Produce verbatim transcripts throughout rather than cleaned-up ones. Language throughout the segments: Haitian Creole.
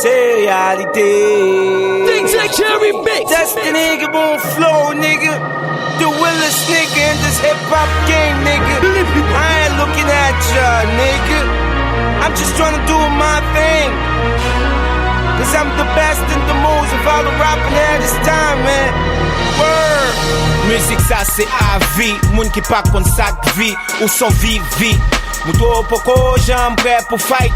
Se reyalite. D J Jerry Mix. That's the nigga, bon flow, nigga. The realest nigga in this hip hop game, nigga. I ain't looking at ya, nigga. I'm just tryna do my thing. Cause I'm the best and the most of all the rapping at this time, man. Word. Mizik sa se avi, moun ki pa konn sa k vi, ou son vivi. Mouton poko janm prè pou fight.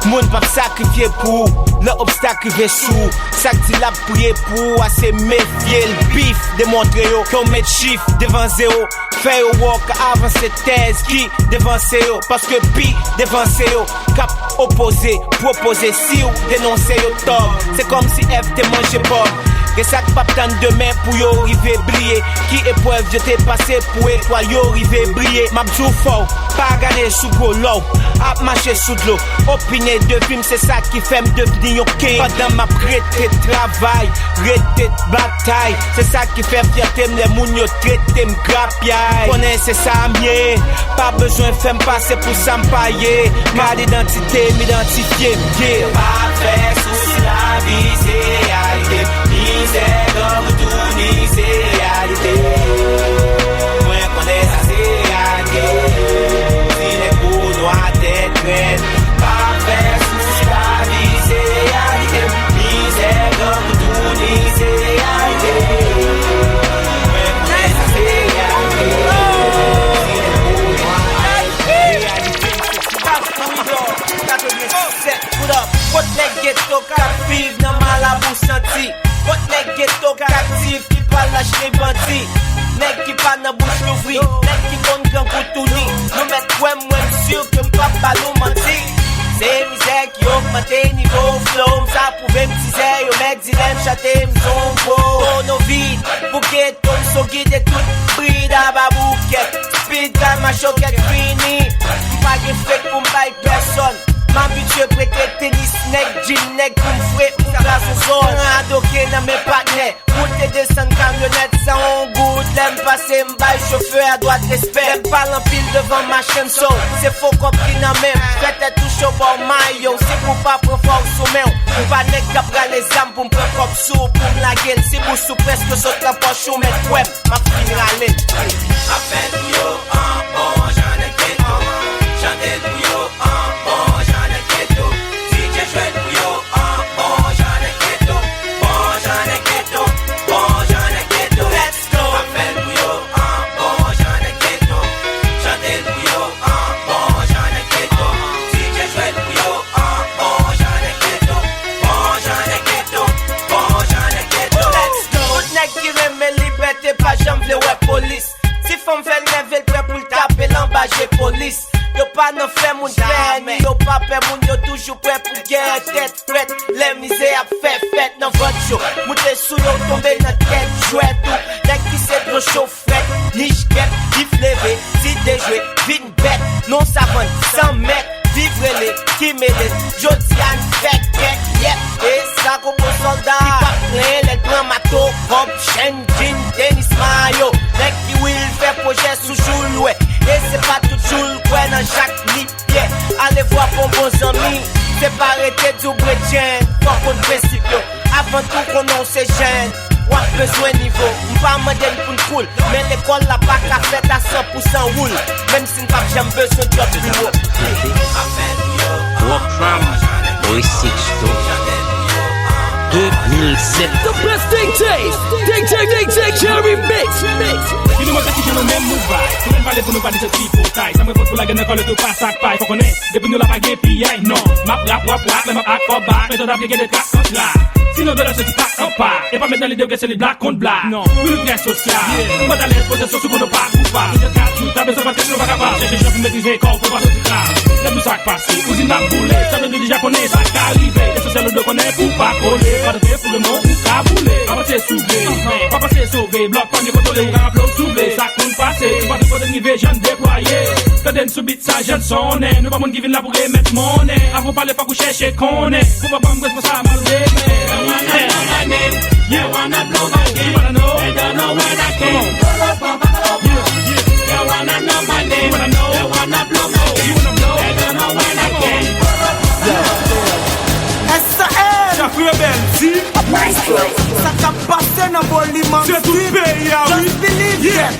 Moun p ap sakrifye pou ou lè obstak rive sou ou. Sa k di l ap priye pou ou a se mefye l. Bif, demontre yo ke w met chif devan zewo. Fè yo wè w ka avanse tèz ki devanse yo. Paske pi devanse yo k ap opoze, pwopoze si w denonse yo tòg. Se kòmsi Èv te manje pòm. Gen sa k p ap tann demen pou yo rive bliye ki eprèv yo te pase pou etwal yo rive briye. M ap di w fò w pa gade sou gwo lò w ap mache sou dlo. Opinye de vi m se sa ki fè m devni yon king. Pandan m ap rete travay, rete batay. Se sa ki fè fyète m lè moun yo trete m grapyay. Konnen se sa m ye, pa bezwen fè m pase pou sa m pa ye. Gade idantite m, idantifye m, yeah. Pa fè sousi lavi se reyalite. Mizè, grangou, touni se reyalite. Mwen konnen sa se reyalite. Ti nèg po nwa tèt rèd. Pa fè sousi lavi se reyalite. Mizè, grangou, touni se reyalite. Mwen konnen sa se reyalite. Ti nèg po nwa tèt rèd. Freedom, katrevensèt, what up? Kot nèg geto k ap viv nan malab ou santi? Kot nèg geto k aktif ki pa lach ni bandi? Nèg ki pa nan bouch louvri, nèg ki konn grangou touni. Nou mèt kwè m, mwen m si ke m p ap ba nou manti. Se mizè ki ogmante nivo flow, m sa pwouve m tizè yo mèt. Dilèm chante m son gwo tono vid pou geto m so gide tout brida baboukèt. Speed time a chokèt fini. M pa gen fake pou m bay pèsòn. M abitye prete tenis nèg, jin nèg pou m fre pou m kraz yon zòn. Radoke nan men patnè. Moute desann kamyonèt san yon goud. Lè m pase m bay chofè a dwa respè. Lè m pale anpil devan machin so, se fo kòb ki nan men m. Fè tèt ou cho ba w mayo, si pou pa pran fò w sou men w. M pa nèg k ap rale zam pou m pran kòb sou ou pou m lage l. Si bous ou prèske sot nan pòch ou, mèt kwè m, m ap fin rale l. Ap fè pou yo an bon jan nèg geto. Chante pou yo an bon jan nèg geto. D J jwe pou yo an bon jan nèg geto. Bon jan nèg geto. Bon jan nèg geto. Let's go. Ap fè l pou yo an bon jan nèg geto. Chante l pou yo an bon jan nèg geto. D J jwe l pou yo an bon jan nèg geto. Bon jan nèg geto. Bon jan nèg geto. Let's go. Tout nèg ki renmen libète pa janm vle wè polis. Ti fanm fè l nève, l prè pou l tape l anba je polis. Yo pa nan fè moun pè, ni yo pa pè moun, yo toujou prè pou gè. Tèt frèt, lè mizè ap fè fèt nan vant yo. Moute sou yo, tonbe nan tèt jwèt ou. Nèg ki se dlo cho frèt, nich kèt, bif leve, ti dejwe, vin bèt. Non savann, san mèt, viv rele, ki mele. Jodi a n fè kèk, yèp. E sa konbo sòlda ki p ap plenyen lè l pran mato, kòb, chenn, jin, tenis, mayo. Nèg ki wi l fè pwojè sou jou l wè. E se pa tout jou l kwè nan jak ni pyè. Alevwa pou bon zanmi, se pa rete di w bredjenn. Fò w konn prensip yo, avan tou konnen w se jèn. W ap bezwen nivo, m pa mande n pou n cool, men lekòl la pa ka fèt a san pou san woul, menm si n p ap janm bezwen djòb pi wo. Rock Fam, Boy Sixto, de mil sèt. The best D J, D J, D J Jerry Mix. Mix. Ki nou montre kijan nou menm nou bay. Tou menm pale pou nou pa di se tripotay. Sa mwen pot pou lage nan kòlèt ou pa sa k pay. Fò konnen, depi nou la pa gen piyay, non. M ap rap, w ap rap, lè m ap ak kòb bak. Men tande ap gen de trak kontra. Si nou dwe lè se ti pak an pa. E pa met nan lide w ke se li blak kont blak. Non. Wi, nou trè sosyal. Yeah. Nou pa t alèz poze sou sou pou nou pa koupab. Nou jèn kat jou, ta bezwen fè tèt nou pa kapab. Chèche jan pou metrize kò w pou pa soti trap. Lè nou sa k pase, kouzin ap boule. Sa vle di deja konnen sa ka rive. Esansyèl ou dwe konnen pou pa kole. Pa tante pou le mond ou ka boule. Pa panse sou vle, men pa panse sove. Blòk pa byen kontwole, ou ka raple w sou vle. Sa k konn pase, ou pa tout kote n rive, jan n deplwaye. Tande n sou bit sa, jan n sonnen. Nou pa moun ki vin la pou remèt monnen. Avan w pale, fòk ou chèche konnen. Pou pa ban m responsab mal renmen. Hey. You wanna blow my game? You wanna know? They don't know when I came. Come on. Yeah, yeah. You wanna know my name? You wanna know? They wanna blow my game. You wanna blow? They don't know when I came. S A L. Bèl di. Sa k ap pase nan Bòlimanti? Se tout peyi a, wi. Just believe that.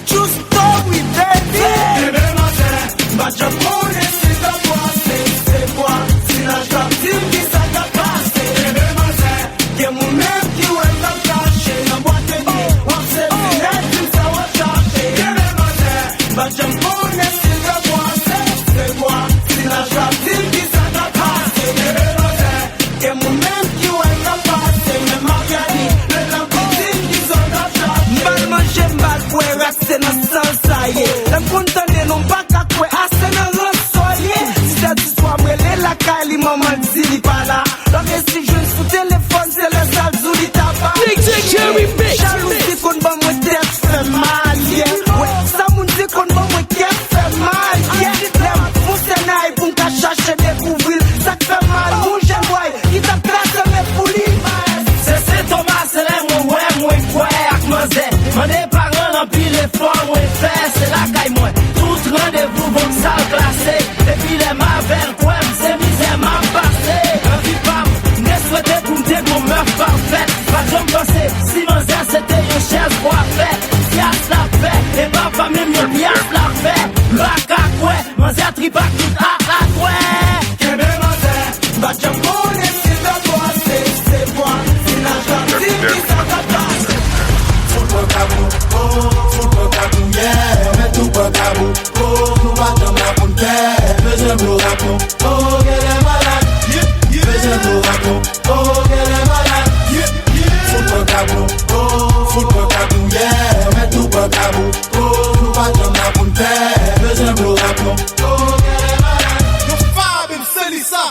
True story, baby. Kenbe manzè, m pa janm konnen si l t ap pase. Se vwa, si laj la di m ki sa k ap pase. Kenbe manzè, gen moun menm ki wè l t ap kache nan bwat de nwi. W ap se linèt, di m sa w ap chache. Kenbe manzè, m pa janm konnen si l t ap pase. Se vwa, si laj la di m ki sa k ap pase. Kenbe manzè, gen moun menm ki wè l ap pase, men Maryani, lè l ap viktim, ki zòn l ap chape. M ba l manje, m ba l bwè, rès se nan san l sa ye. Lè m konn tande non, m pa ka kwè, a se nan ransò l ye. Sis è di swa, m rele lakay li, manman l di li pa la. Lòt resi jwenn sou telefòn, se lè sa l di w li ta pa. Jalouzi konn ban mwen tèt fè mal, yeah. Wè, sa moun di konn ban mwen kè fè mal, yeah. Lè m fonse nan ay pou m ka chache dekouvri l, sa k fè mal, yon jèn bway ki t ap trase men pou li. Se sentoma, se lè mwen wè, mwen kwè ak manzè. Mande paran l anpil efò mwen fè, se lakay mwen. Tout randevou, bank sa l klase. Depi lè m avè l, kwè m, se mizè m ap pase. Nan vi pa m, m te swete pou m te gon mèf pafèt. Pa t janm panse, si manzè se te yon chèz bwa fèt. Pyas l ap fè, e pa pa menm yon pyas l ap fè. M pa ka kwè, manzè trip ak tout a atwè. Kenbe manzè, m pa t janm konnen si l t ap pase. Se vwa, si laj la di m ki sa k ap pase. Fout pran kabou, oh, fout pran kabou, yeah. Mèt nou pran kabou, oh, nou pa t janm la pou n pè. Bezwen dlo rapyon, oh, genlè malad, yeah, yeah. Bezwen dlo rapyon, oh, genlè malad, yeah, yeah. Fout pran kabou, oh, fout pran kabou, yeah. Mèt nou pran kabou, oh, nou pa t janm la pou n pè. Bezwen dlo rapyon, oh, genlè malad. Yo fab, se li sa.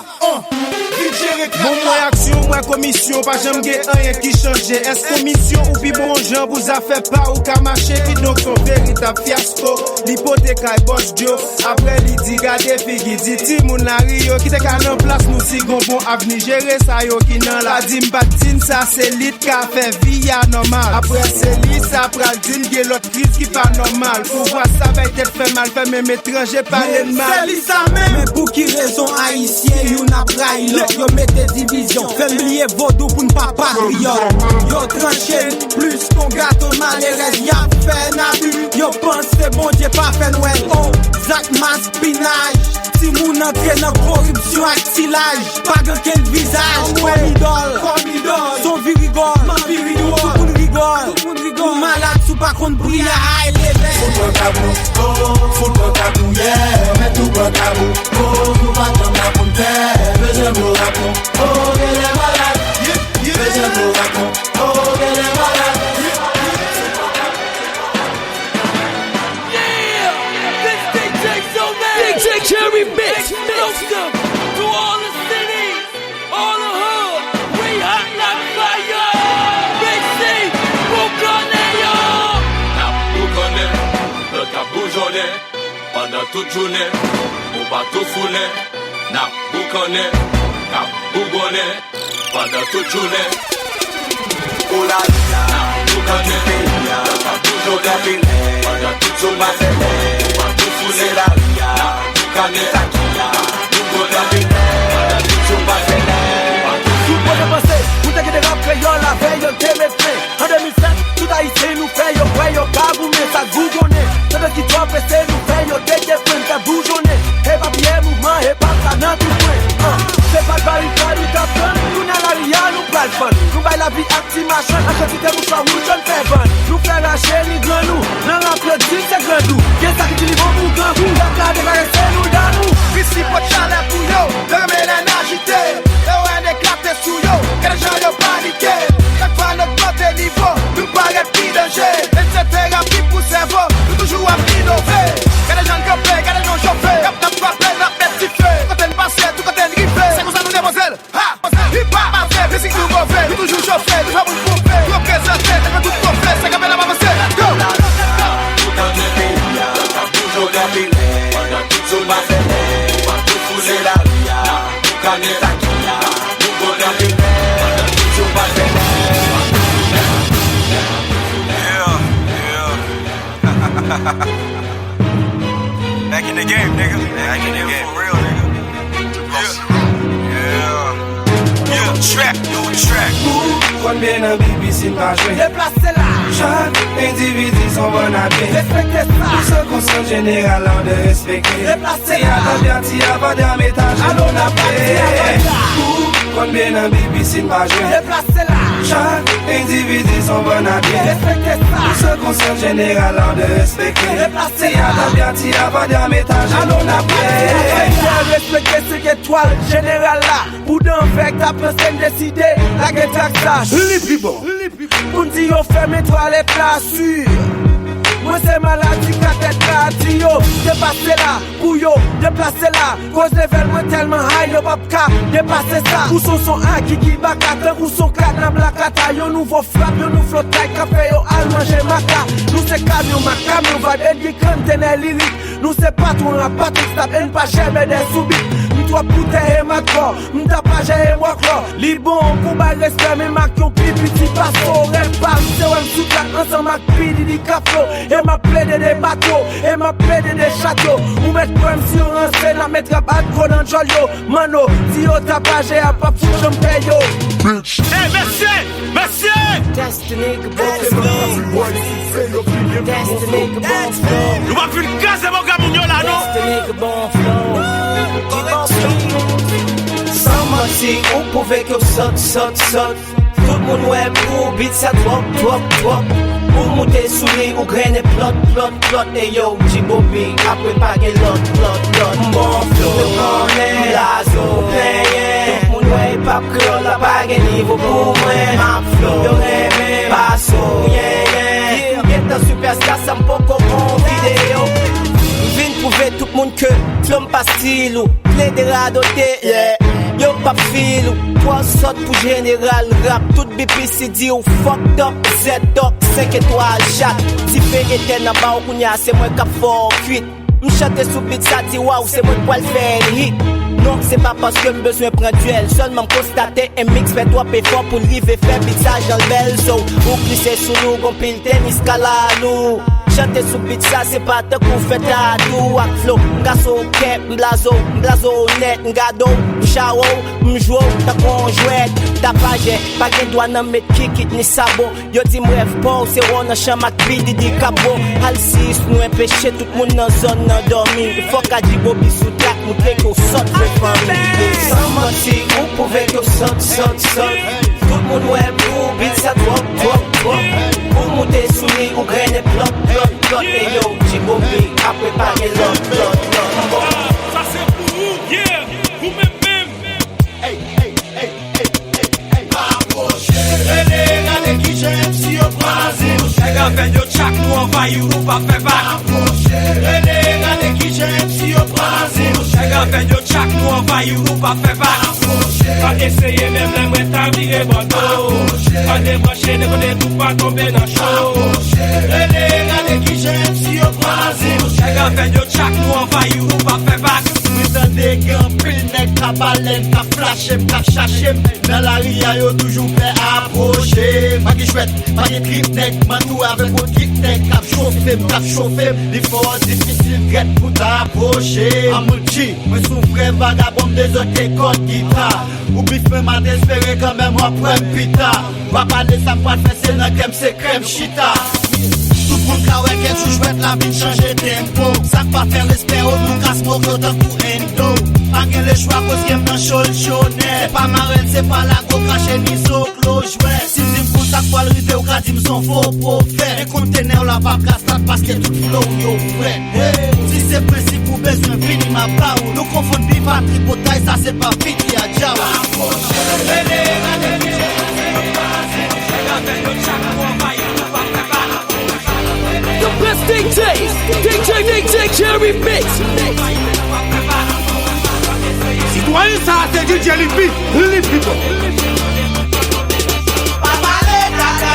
Bon, mwen aksyon, mwen komisyon, pa janm gen anyen ki chanje. Èske komisyon ou pi bon jan pou zafè pa ou ka mache? Kidonk, se yon veritab fyasko. Li pote kay bòs Djo, apre li di gade figi di timoun lari yo ki te ka nan plas nou si gon bon avni jere sa yo ki nan la. Di m pa t di n sa, se li t ka fè vi a nòmal. Apre se li sa pral di n gen lòt kriz ki pa nòmal. Pouvwa sa bay tèt fè mal, fè menm etranje pale n mal. Se li sa menm. Men pou ki rezon Ayisyen youn ap rayi lòt? Yo mete divizyon, fè n bliye vodou pou n pa patriyòt. Yo tranche n plis kon gato malerèz, y ap fè n abi. Yo panse Bondye pa fè n wè l. On zak maspinaj, timoun antre nan koripsyon ak ti laj. Pa gen okenn vizaj kòm idòl. Kòm idòl. Son vi rigòl. Man vi rigòl. Tout moun rigòl. Tout moun rigòl. Ou malad si w pa konn pri a, ay leve. Fout pran kabou, oh, fout pran kabou, yeah. Mèt nou pran kabou, oh, nou pa t janm la pou n pè. Bezwen dlo rapyon, oh, genlè malad, yeah, yeah. Bezwen dlo rapyon, oh, genlè malad, yeah, yeah. Yeah! This D J so mad! D J Jerry Mix! Explosive to all the cities, all the hood. We hot like fire! Big C, boukannen yo! N ap boukannen, lòt k ap boujonnen. Pandan tout jounen, ou pa tou foulen. N ap boukannen, k ap bougonnen. Pandan tout jounen. Pou lari a, pou kantite peyi a, pou jodi a, pandan tout jounen, ou pa tou foulen. Se lari a, pou kane taki a, pou kota peyi a, pandan tout jounen, ou pa tou foulen. Mwen te panse, pou te gen de rap kreyòl avè yo te met fen. An de mil sèt, tout Ayisyen nou fè yo kwè yo ka goumen, sa k boujonnen. Tandans ki twò prese, nou fè yo teke fren, sa k boujonnen. Epapiye mouvman, epa sa nan tout kwen. Ah, se pa t barikad ou t ap tann, kounye a lari a nou pral fann. Nou bay lavi ak ti machann, an kantite mouchwa wouj jòn fè vann. Nou fè rache ni grann nou, nan rap yo di se grandou. Gen sa ki di li bon pou grangou, y ap ka deklare se nou damou. Pi si pot chalè pou yo, yo renmen lè n ajite. Yo wè n eklate sou yo, gade jan yo panike. Chak fwa n ogmante nivo, nou parèt pi danje. Etsetera pi pou sèvo, nou toujou ap inove. Gade jan n kanpe, gade jan n chofe. Rap n ap frape, n ap met dife. Kote n pase, tout kote n rive. Se konsa nou depoze l. Ha! Hip hop ap fè mizik nou move. Nou toujou chofe, nou fè moun ponpe. Nou reprezante, devan tout konfle, se kanpe n ap avanse. Let's go! Boukannen peyi a, k ap boujonnen. Pandan tout jounen, ou pa tou foulen. Se lari a, boukannen taki a, nou gon nan peyi. Pandan tout jounen, ou pa fè. Yeah, yeah. Back in the game, nigga. Back in the game. For real, nigga. Yeah. Yeah. Yeah. Trap. Konbyen nan B B C n pa jwenn? Deplase la. Chak endividi s on bòn a byen. Respekte sa. Pou sa konsèy jeneral la, de respekte. Deplase la. Ti atanpyè, ti avadam, etaj alon n ap fè. Ou konbyen nan B B C n pa jwenn? Deplase la. Chak endividi s on bòn a byen. Respekte sa. Pou sa konsèy jeneral la, de respekte. Deplase la. Ti atanpyè, ti avadam, etaj alon n ap fè. Respekte senk etwal jeneral la. Pou dan vèk ta panse n deside lage trak sa. Li pi bon. Pou n di yo fèmen twalèt la, si. Mwen se maladi katèt la, di yo depase la, pou yo deplase la. Koz level mwen tèlman high, yo p ap ka depase sa. Ou s on son a Kiki Baka, tankou s on kat nan blakata. Yon nouvo frap, yon nouvo tay k ap fè yo al manje maka. Nou se kamyon mak, kamyon vibe, Eddy Kantenè lirik. Nou se patwon rap, patwon stap, e n pa jèmè dè sou bit. M twòp pou tè e m akò, m ta pa jèye mòklò. Li bon pou bay respè, men m ak yon pi piti paso. Rèv pa m, se wè m sou trak ansanm ak P D D Kaplo. E m ap plede de bato, e m ap plede de chato. Ou mèt kwè m si yo ranse, n ap met rap atko nan djòl yo. Manno, di yo tapajè a p ap fout janm pè yo. Hey, mesye! Mesye! That's the nigga boss move. That's the nigga boss move. Nou p ap fin kraze bòga moun yo la, non? That's the nigga boss move. San manti, ou pwouve ke w sòt, sòt, sòt. Tout moun wè pou beat sa twòp, twòp, twòp. Ou moute sou li, ou grennen plòt, plòt, plòt. E yo, G-Bobby, apre pa gen lòt, lòt, lòt. M bon flow, yo konnen, m blaze, ou plenyen. Tout moun wè hip hop kreyòl la pa gen nivo pou mwen. M ap flow, yo renmen, paso, yen, yen. M gentan sipèsta san m poko gon videyo. M vin pwouve tout moun ke flow m pa stil ou. Plede radote, yeah. Yo p ap fil ou. Twò sòt pou jeneral rap. Tout B P C di ou fucked up, zèt dòk, senk etwal, jak. Dife etèn anba w kounye a, se mwen k ap fè w kwit. M chante sou beat sa, di waw, se mwen k pral fè l hit. Non, se pa paske m bezwen pran dyèl, sèlman m konstate M X fè twòp efò pou l rive fè beat sa jan l bèl. So, ou glise sou nou, gon pil tenis kalalou. Chante sou beat sa, se pa tankou fè tatou ak flow. M gaso kè, m blazo, m blazo nèt, m gado, m chawo, m jwo tankou on jwèt. Tapajè, pa gen dwa nan met kikit ni sabo. Yo di m rèv pa w, se wè w nan chanm ak P D D Kaplo. Al sis nou enpeche tout moun nan zòn nan dòmi. Fòk Adji Bobi sou trak, moutre ke w sòt vre fanmi. San manti, ou pwouve ke w sòt, sòt, sòt. Tout moun wè pou beat sa twòp, twòp, twòp. Ou moute sou li, ou grennen plòt, plòt, plòt. E yo, G-Bobby, apre pa gen lòt, lòt, lòt. Bon. Sa se pou ou, yeah, ou menm menm. Hey, hey, hey, hey, hey, hey. Apwoche. Rele, gade kijan M C yo pran zil. Nèg avè yo tchak, nou anvayi, nou pa fè bak. Apwoche. Rele, gade kijan M C yo pran zil. Nèg avè yo tchak, nou anvayi, nou pa fè bak. Apwoche. Pa eseye menm lè mwen ta vire bò do. Apwoche. Pa debranche, dekonnen tou pa tonbe nan cho. Apwoche. Rele, gade kijan M C yo pran zil. Nèg avè yo tchak, nou anvayi, nou pa fè bak. Mwen tande gen anpil nèg k ap ale m, k ap flache m, k ap chache m. Nan lari a yo toujou pè apwoche. Pa gen jwèt, pa gen trip, nèg m antoure avèk yon trip nèg k ap chofe m, k ap chofe m. Li fò difisil grèt pou ta apwoche. Amoul G, mwen se yon vrè vagabon, m dezòd ke kòd gita. Ou bif mwen, m a t espere kanmenm w ap wè m pita. W ap pale sa m pral fè, se nan kè m se krèm chita. Tout moun ka wè kèk jou jwèt la vin chanje tempo. Sa k pa fè respè yo, nou ka smoke yo tankou endo. Pa gen lechwa koz game nan cho, l cho nèt. Se pa marèl, se pa lago, krache ni zoklo jwèt. Si m di m konn sa k pral rive, ou ka di m s on fo pwofèt. Men kontenè w la p ap ka stat paske tout flow yo frèt. Hey, si se prensip ou bezwen vini, m ap ba ou. Nou konfonn bif ak tripotay, sa se pa Vicky a djab. The best D J, D J, D J Jerry Mix. Sitwayen sa a se D J Lipi, Lipi bon. Pa pale kaka,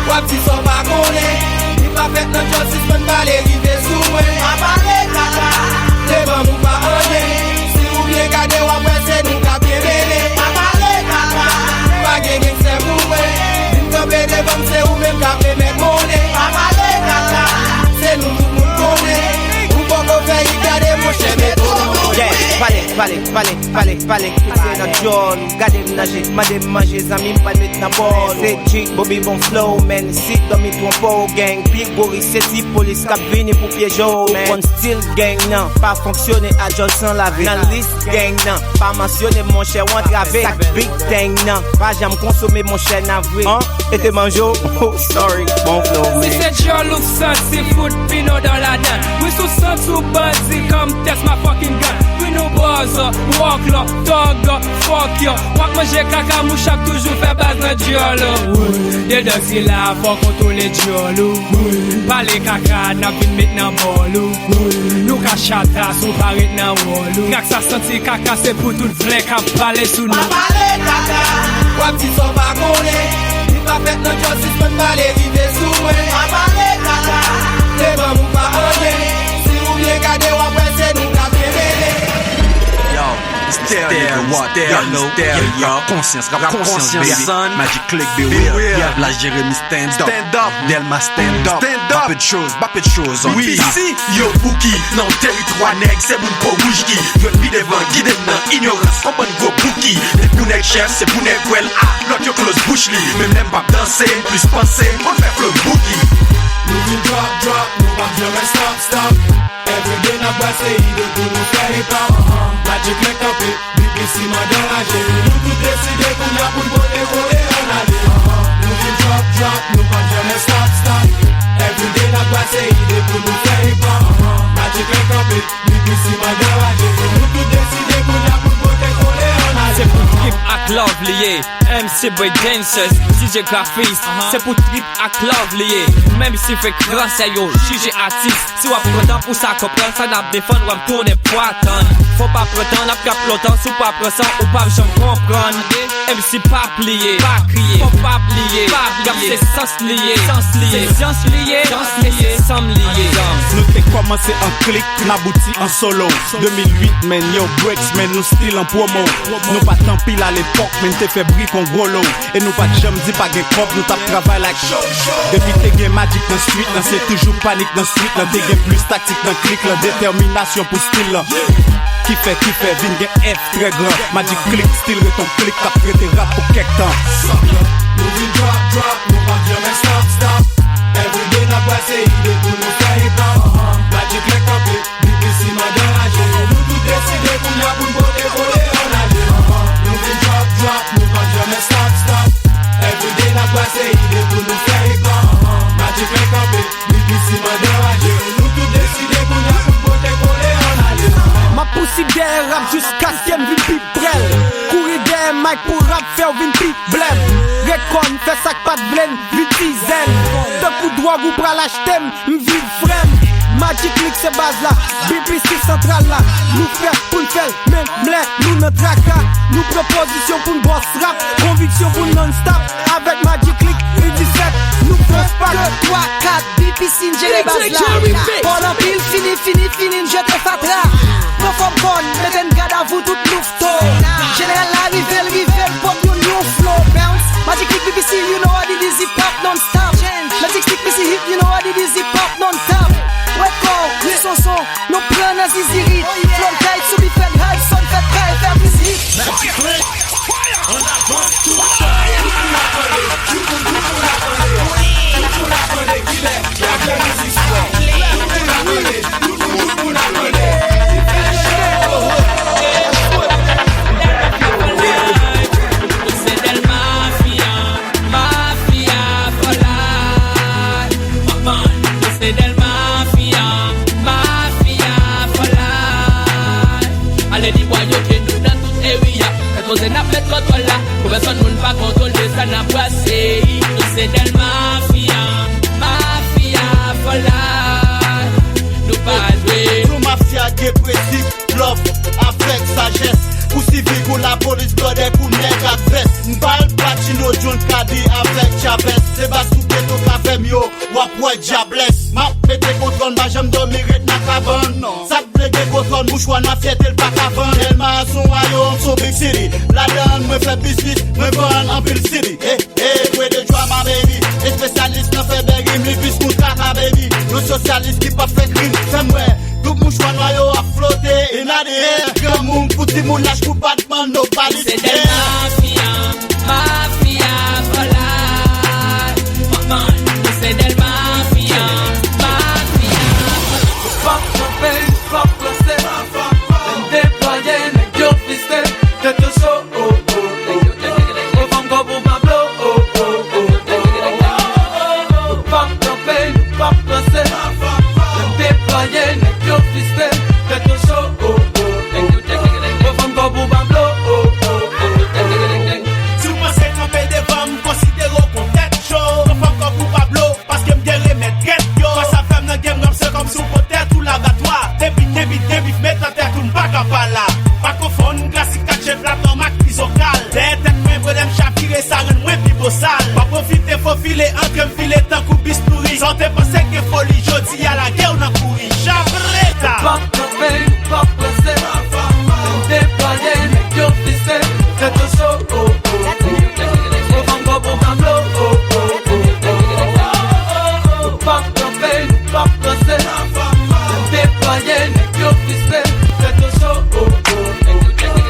w ap di sa w pa konnen. Li pa fèt nan djòl, sispann pale, rive sou mwen. Pa pale kaka, devan m ou pa anyen. Si ou byen gade, w ap wè se nou k ap byen mennen. Pa pale kaka, pa gen gangstè pou mwen. Vin kanpe devan m, se ou menm k ap remèt monnen. Pa pale kaka, se nou tout moun konnen. Ou poko fè hit, gade monchè, met ou nan monnen. Yeah, pale. Pale, pale, pale, pale, pase nan djòl ou. Gade m nan je, mande m manje, zanmi m pral met nan bòl ou. Se G, Bobby bon flow, man, si dòmi twonpe w, gang. Pi gwo risk se ti polis k ap vini pou pyeje w, man. Ou konn stil gang nan, pa fonksyone a djòl san lave. Nan lis gang nan, pa mansyone m monchè, w antrave. Sak big thing nan, pa janm konsome monchè, nan vre. An, e te manje w, oh, sorry, bon flow, man. Si se djòl ou k santi, fout pino dan ladan. Wi, si w santi w bandi, come test my fucking gun. Wi, nou bòzò, wòklò, tògò, fòkyò. W ap manje kaka mouch, ap toujou fè baz nan djòl ou. Wi, dedan sila, fò kontwole djòl ou. Wi, pale kaka, n ap vin met nan bòl ou. Wi, nou ka chata, si w pa ret nan wòl ou. Gad sa santi kaka, se pou tout vlè k ap pale sou nou. Pa pale kaka, w ap di sa w pa konnen. Li pa fèt nan djòl, sispann pale, rive sou mwen. Pa pale kaka, te ban m ou pa anyen. Si ou byen gade, w ap wè se nou k ap byen mennen. Yo, stereo, stereo, stereo, stereo. Rap konsyans, rap konsyans, baby. Magic Click, beware. Yeah, la Jeremy stand up. Stand up. Delma stand up. Stand up. Bap de shows, bap de shows on B B C. Yo, Bouki, nan teritwa nèg, se moun po wouj ki dwe pi devan, gide m nan inyorans, yon bann gwo bouki. Depi pou nèg chèf, se pou nèg kwè l a, lòt yo close bouch li. Menm lè m p ap danse, m plis panse, konn fè flow bouki. Nou vin drop, drop, nou p ap janmen stop, stop. Everyday n ap brase ide pou nou fè hip hop. Magic Click kanpe, B B C mande anraje. Nou tout deside kounye a pou n pote kole ann ale. Nou vin drop, drop, nou p ap janmen stop, stop. Everyday n ap brase ide pou nou fè hip hop. Magic Click kanpe, B B C mande anraje. Nou tout deside kounye a pou n pote kole ann ale. Se pou trip ak love li ye. M C break dancers, D J graphist, se pou trip ak love li ye. Menm si frekans yo jije atis. Si w ap pran tan pou sa konprann, sa n ap defann, w ap tounen pwa tann. Fò w pa pran tan, n ap rap lontan, si w pa pran san, ou p ap janm konprann. M C pa pliye, pa kriye, fò w pa bliye, pa bliye. Rap se sans li ye, sans li ye, se syans li ye, dans li ye, sanm li ye. Nou te kòmanse an klik, n abouti an solo. De mil uit, man, yo, Breaks, man, nou still an pwomo. Nou pa t anpil alepòk, men n te fè bri kon gwo lo. E nou pa t janm di pa gen kòb, nou t ap travay like. Depi te gen Magic nan street lan, se toujou panik nan street lan. Te gen plis taktik nan klik lan, detèminasyon pou stil lan. Ki fè, ki fè vin gen F trè gran. Magic Click still ret on klik k ap trete rap pou kèk tan. Nou vin drop, drop, nou p ap janmen stop, stop. Everyday n ap brase ide pou nou fè hip hop. Magic Click kanpe. B B C mande anraje, nou tout deside kounye a pou n pote kole ann ale. Nou vin drop, drop, nou p ap janmen stop, stop. Everyday n ap brase ide pou nou fè hip hop. Magic Click kanpe, B B C mande anraje, nou tout deside kounye a pou n pote kole ann ale. M ap pousib dèyè rap jiskaske m vin pi prè l. Kouri dèyè mic pou rap fè w vin pi blèm. Rekòn, fè sa k pa t vle n vin ti zen. Tankou dwòg ou pral achte m, m viv frè m. Magic Click se baz la, B B C santral la. Nou fè pou n fè l, menm lè nou nan traka. Nou pran pozisyon pou n bòs rap, konviksyon pou n non-stop. Avèk Magic Click, U disèt, nou fè pa. De, twa, kat, B B C n jere baz la. Bòl anpil, fini, fini, fini, n jete fatra. Pran fòm kò n, mete n gad avou tout louf. Jeneral la rive l, rive l, pòt youn yon flow bounce. Magic Click B B C, you know what it is, hip hop non-stop. Magic Click B B C hit, you know what it is, hip hop non-stop. Wè kò w, wi son son, nou pran nan zizirit. Flow tight, sou beat fè n high, son fè kay, fè plis hit. Magic Click, an avans toutan. Tout moun ap tande, tout moun ap tande, kilè y ap fè mizik sa. Tout moun ap tande. Ale di bwa yo ke nou nan tout area. Fè koze n ap met kontwòl la. Pou pèsonn moun pa kontwole sa n ap brase. Nou se Dèlma Mafya, Mafya for life. Nou pa jwe. True Mafya gen prensip, love avèk sajès. Pou sivik ou lapolis, blòdè kou nèg ak vès. M pa al Pacino, John Cadi avèk Chavez. Se baz tou geto k avè m yo, w ap wè dyablès. M ap pete kontwòl, m pa janm dòmi, ret nan kabann. Sa k vle gen kontwòl, mouchwa nan fyète l pa ka vann. Dèlma se yon wayòm, se yon big city. Ladan l mwen fè biznis, mwen vann anpil C D. Hey, hey, where the drama, baby? Espesyalis nan fè bèg rim, li plis kou kaka, baby. Yon sosyalis ki p ap fè krim, fè m wè. Tout mouchwa nwa yo ap flote, inna the air. Granmoun pou Timoun laj pou batman, nobody. Se del mafia, mafia, for life. Man, man, se del mafia, mafia. Pap kanpe, pap ranse. Lè m deplwaye, nèg yo fiste. Tèt yo cho, oh, oh, oh. Yo fanm kò pou Pablo, oh, oh, oh, oh. Nou pap kanpe, nou pap ranse. Lè m deplwaye, nèg yo fiste. Tèt yo cho, oh, oh, oh. Yo fanm kò pou Pablo, oh, oh, oh, oh. Si w panse kanpe devan m, konsidere w kon tèt cho. Yo fanm kò pou Pablo, paske m gen remèd trèt yo. Fòs ap fè m nan game rap, se kòmsi w pot tèt ou labatwa. Depi, depi, depi, met an tèt ou m pa ka pa la. Pa konfonn klasik ak jeflat an mak prizokal. Dèyè tèt mwen, bredè m chavire, sa rann mwen pi bosal. Pa pwofite fofile, antre m file tankou bis nouri. Sa w te panse gen foli, jodi a lage w nan kouri. Chabreta. Pap kanpe, pap ranse. Lè m deplwaye, nèg yo fise. Tèt yo cho, oh, oh, oh. Yo fanm kò pou Pablo, oh, oh, oh, oh. Nou pap kanpe, nou pap ranse. Lè m deplwaye, nèg yo fise. Tèt yo cho, oh, oh, oh.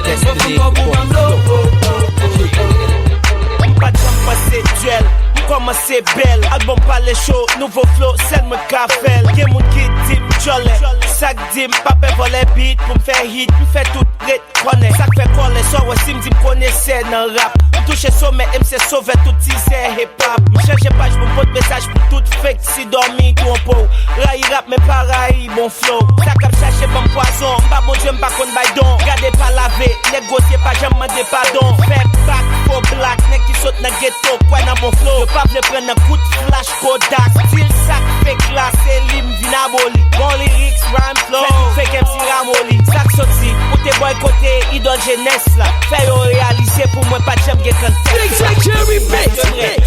Yo fanm kò pou Pablo, oh, oh, oh, oh. M pa t janm panse dyèl, m kòmanse bèl. Album pale cho, nouvo flow, sèl mwen ka fè l. Gen moun ki di m djòlè, sa k di m pa pè vòlè beat pou m fè hit. M fè tout ret kònè. Sa k fè kòlè, sa w wè si m di m konesè nan rap. M touche somè e m se sovè tout tizè hip hop. M chanje paj pou m pot mesaj pou tout fake. Si dòmi twonpe w, rayi rap men pa rayi bon flow. Sa k ap chache ban m pwazon, m pa Bondye, m pa konn bay don. Gade pa lave, nèg gwosye pa janm mande padon. Fè bak, fo blak, nèg ki sot nan geto, kwè nan bon flow. Yo pa vle pran nan kout flach Kodak. Stil sa k fake la, se li m vin aboli. Bon lyrics, rhyme flow, fake M C ramoli. Sa k soti, ou te bòykote idòl jenès la. Fè yo reyalize pou mwen pa t janm gen kantè. D J Jerry Mix. Èske m rèd?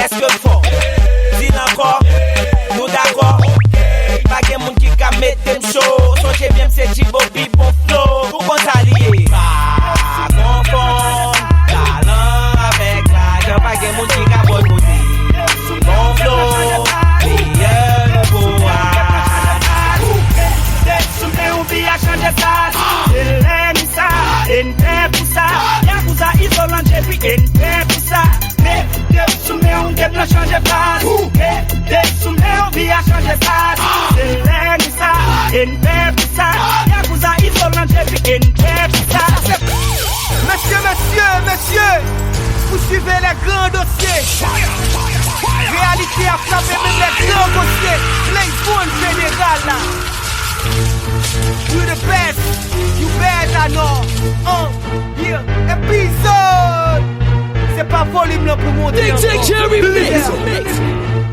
Èske m fò? Di l ankò, nou dakò? Pa gen moun ki ka mete m cho. Sonje byen m se Djibo pi bon flow. Ou konn sa li ye. Pa konfonn talan avèk lajan. Pa gen moun ki ka bòykote. Bon flow, meyè nouvo a. Koupe, koupe, sou men ou vi a chanje sa. Se lè ni sa, e n pè pou sa. Yakuza, izolan, J P, e n pè pou sa. Mete sou men w, game nan chanje faz. Mete sou men w, vi a chanje faz. Se lè ni sa, e n pè pou sa. Yakuza, izolan, J P, e n pè pou sa. Mesye, mesye, mesye, pou swive lè gran dosye. Reyalite a frape menm lè gran dosye. Blaze One jeneral la. We the best, you better know. Uh, yeah, epizòd. Se pa volim nan pou monte ankò. D J Jerry Mix.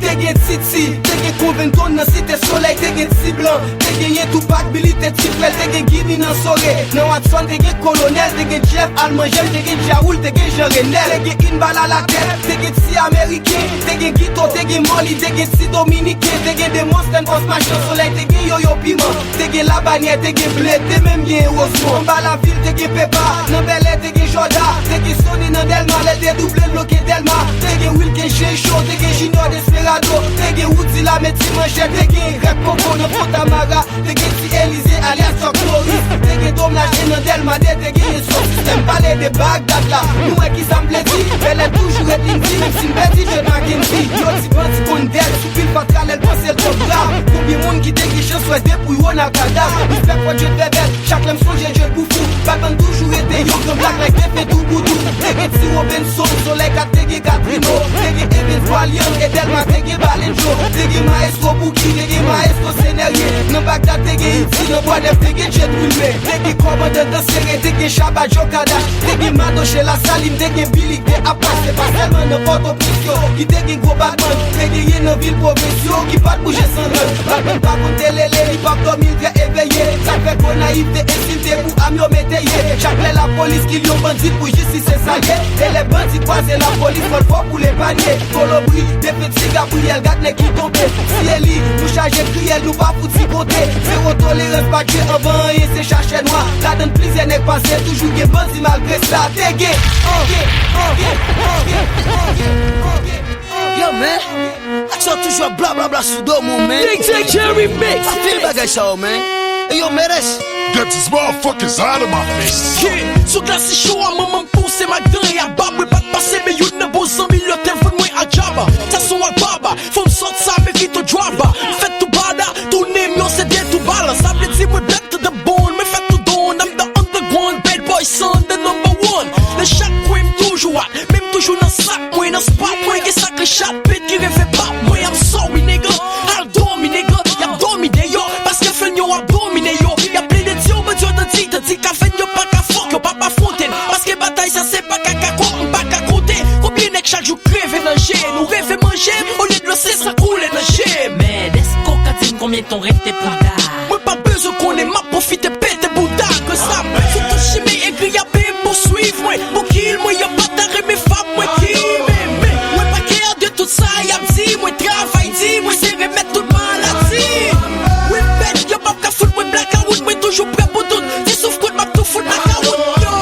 Te gen Titi, te gen Covington nan Site Solèy, te gen Ti Blan, te genyen Tupac, Billy, te Ti Frèl, te gen Gimi nan Sore, nan Watson, te gen Kolonèl, te gen Jeff Almanjèm, te gen Djawoul, te gen Jean Renel, te gen Inbal a la tèt, te gen Ti Ameriken, te gen Guito, te gen Molly, te gen Ti Dominiken, te gen Demosthène, Fòs Machan Solèy, te gen Yoyo Piman, te gen Labanyè, te gen Blé, te menm gen Rosemont. Anba lavil, te gen Pepa, nan Bèlè, te gen Jòda, te gen Sony nan Dèlma, lè l te double l bloke Dèlma, te gen Wilken Jay Show, te gen Junior Desperado, te gen Roody Lame, Ti Manchèt, te gen Rèk Koko nan Fontamara, te gen Ti Elize alyas Chuck Norris, te gen Dom Lage nan Dèlma de, te gen Sound System, pale de Bagdad la, nou wè kisa m vle di, Bèlè toujou ret Lindy, menm si m pèdi Jed Mackendy, yo di bandi konn dèl, sou pil fatra lè l panse l twò grav, konbyen moun ki te gen chans wè depouy Ronald Kadav, respè fò Djed Bèbèl, chak lè m sonje Djed Boufou, Batman toujou rete yon gran blak like defen Touboudou, te gen Ti Robinson, Solèy kat te gen Katrino, te gen Evens Vwalyan, e Dèlma te gen Balenjo, te gen Maestro Bouki, te gen Maestro Senerye, nan Bagdad te gen Iti, nan Bwa Nèf te gen Djed Wilme, te gen kòmandan Dansere, te gen Shabba Joe Kadash, te gen Madoche Lasalin, te gen Billy, te ap pase pa sèlman nan Pòtoprens yo, ki te gen gwo Batman, te genyen nan vil pwovens yo, ki pa t bouje san gang, Batman pa konn te lele, li p ap dòmi, l trè eveye, sa k fè Gonayiv te ensilte pou am yo mete ye, chak lè lapolis kil yon bandi pou jistis se sa l ye, e lè bandi kwaze lapolis fò l fò pou l epanye, Kolobri, defen Ti Gabriyèl, gad nèg ki tonbe, Ti Eli, nou chaje kriyèl, nou pa fouti konte, zewo tolerans pa tchwe anvan anyen se chache nwa, ladann plizyè nèg pase, toujou gen bandi malgre sa, te gen, an, gen, an, gen, an, gen, an, gen, an, gen. Yo, man, nèg sa yo toujou ap blablabla sou do mwen, man. D J Jerry Mix. Pa fini bagay sa yo, man. E yo, Meres. Get these motherfuckers out of my face. Yeah, sou klasi show a, manman m pouse m ak dan e a bab. Mwen pa t pase, men youn nan bon zanmi l yo te vann mwen a djaba. Sa se yon albaba, fò m sòt sa, men vit ou djwaba. M fèt tou bada, tou nem yo se de tou balan. Sa vle di mwen bèt to the bone, mwen fèt tou don. I'm the underground, bad boy son, the number one. Nan chak kwen m toujou hot, men m toujou nan sak mwen, nan spot mwen. Gen sa ke chat pit ki reve pap mwen. I'm sorry, nigga, al domi, nigga. Y ap domi deyò, paske fren yo ap domine yo. Y ap plede di yo bandi yo tandi, tandi k avè n yo pa ka fòk, yo p ap afwonte n. Paske batay sa se pa kaka kòk, m pa ka konte. Konbyen nèg chak jou k reve nan je n, ou reve manje m, olye dlo se san koule nan je m. Men èske w ka di m konbyen tan w rete pou da? Mwen pa bezwen konnen, m ap pwofite pete bouda. Ke sa, sou tout chimen egri y ap pouswiv mwen. Pou kil mwen, yo pa ta renmen fab mwen ki menm. Men mwen pa kè de tout sa y ap di. Mwen travay di, mwen se remèd tout maladi. Wi, bèt, yo p ap ka fout mwen blakawout. Mwen toujou prè pou tout ti souf kout, m ap tou fout blakawout. Yo,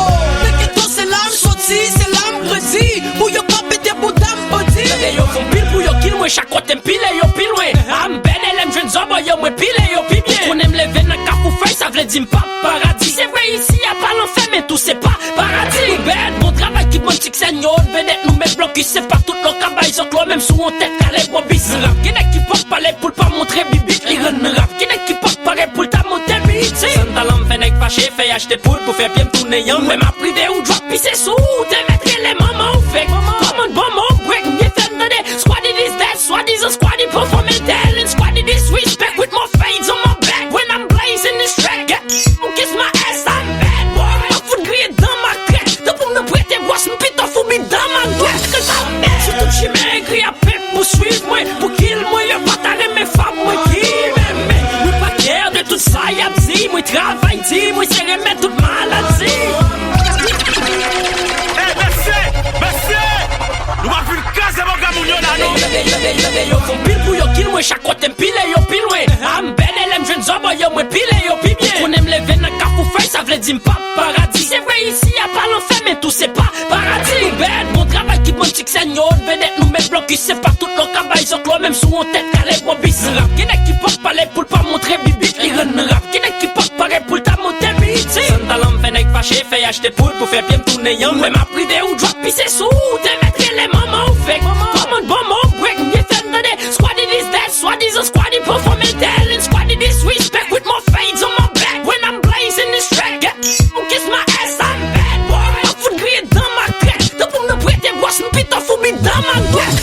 nan geto se la m soti, se la m grandi. Pou yo pa pete bouda m bandi. Tande, yo fè pil pou yo kil mwen, chak kote m pile yo pi lwen. A m bène lè m jwenn zòbò yo, mwen pile yo pi byen. Ou konnen m leve nan Kafou Fèy, sa vle di m pa paradi. Se vre isi a pa lanfè, men tou se pa paradi. Ou bèt, bon travay ki bann chiksèn yo, vedèt nou met blokis, se pa tout lò ka bay zòt lò, menm sou yon tèt kale bòbis. Nan rap, gen nèg ki p ap pale pou l pa montre bibit, li rann nan rap. Gen nèg ki p ap pare pou l ta monte biti. San talan m fè nèg fache, fè achte poud pou fè pye m tounen yanm. Ou wè m ap rive ou dwòp pise sou ou, te mèt rele manman ou fèk. Kòman bon mo brek, m byen fè m tande. Squaddy this that, swadizan squaddy perform and tell and squaddy disrespect with more fades on my back when I'm blazing this track. Ou kiss my ass, I'm bad boy. M ap fout griye dan makrèl. Tanpri m nan prete bwòs, m pito foubi dan magwèt. Sou tout chimen egri a pep pou swiv mwen. Pou kil mwen, yo pa ta renmen fab mwen ki menm. Men mwen pa kè de tout sa y ap di. Mwen travay di, mwen se remèd tout maladi. Hey, mesye! Mesye! Nou pa vin kraze bagay moun yo la, non. Yo fè pil pou yo kil mwen, chak kote m pile yo pi lwen. A m bène lè m jwenn zòbò yo, mwen pile yo pi byen. Ou konnen m leve nan Kafou Fèy, sa vle di m pa paradi. Se vre isi a pa lanfè, men tou se pa paradi. Ou bèt, bon travay ki bann chiksèn yo, vedèt nou met blokis, se pa tout lò ka bay zòt lò, menm sou yon tèt kale bòbis. Nan rap, gen nèg ki p ap pale pou l pa montre bibit, li rann nan rap. Gen nèg ki p ap pare pou l ta monte biti. San talan m fè nèg fache, fè achte poud pou fè pye m tounen yanm. Ou wè m ap rive ou dwòp pise sou ou, te mèt rele manman ou fèk. Kòman bon mo brek, m byen fè m tande. Squaddy this that, swadizan squaddy perform and tell and squaddy disrespect with more fades on my back when I'm blazing this track. Ou kiss my ass, I'm bad boy. M ap fout griye dan makrèl. Tanpri m nan prete bwòs, m pito foubi dan magwèt.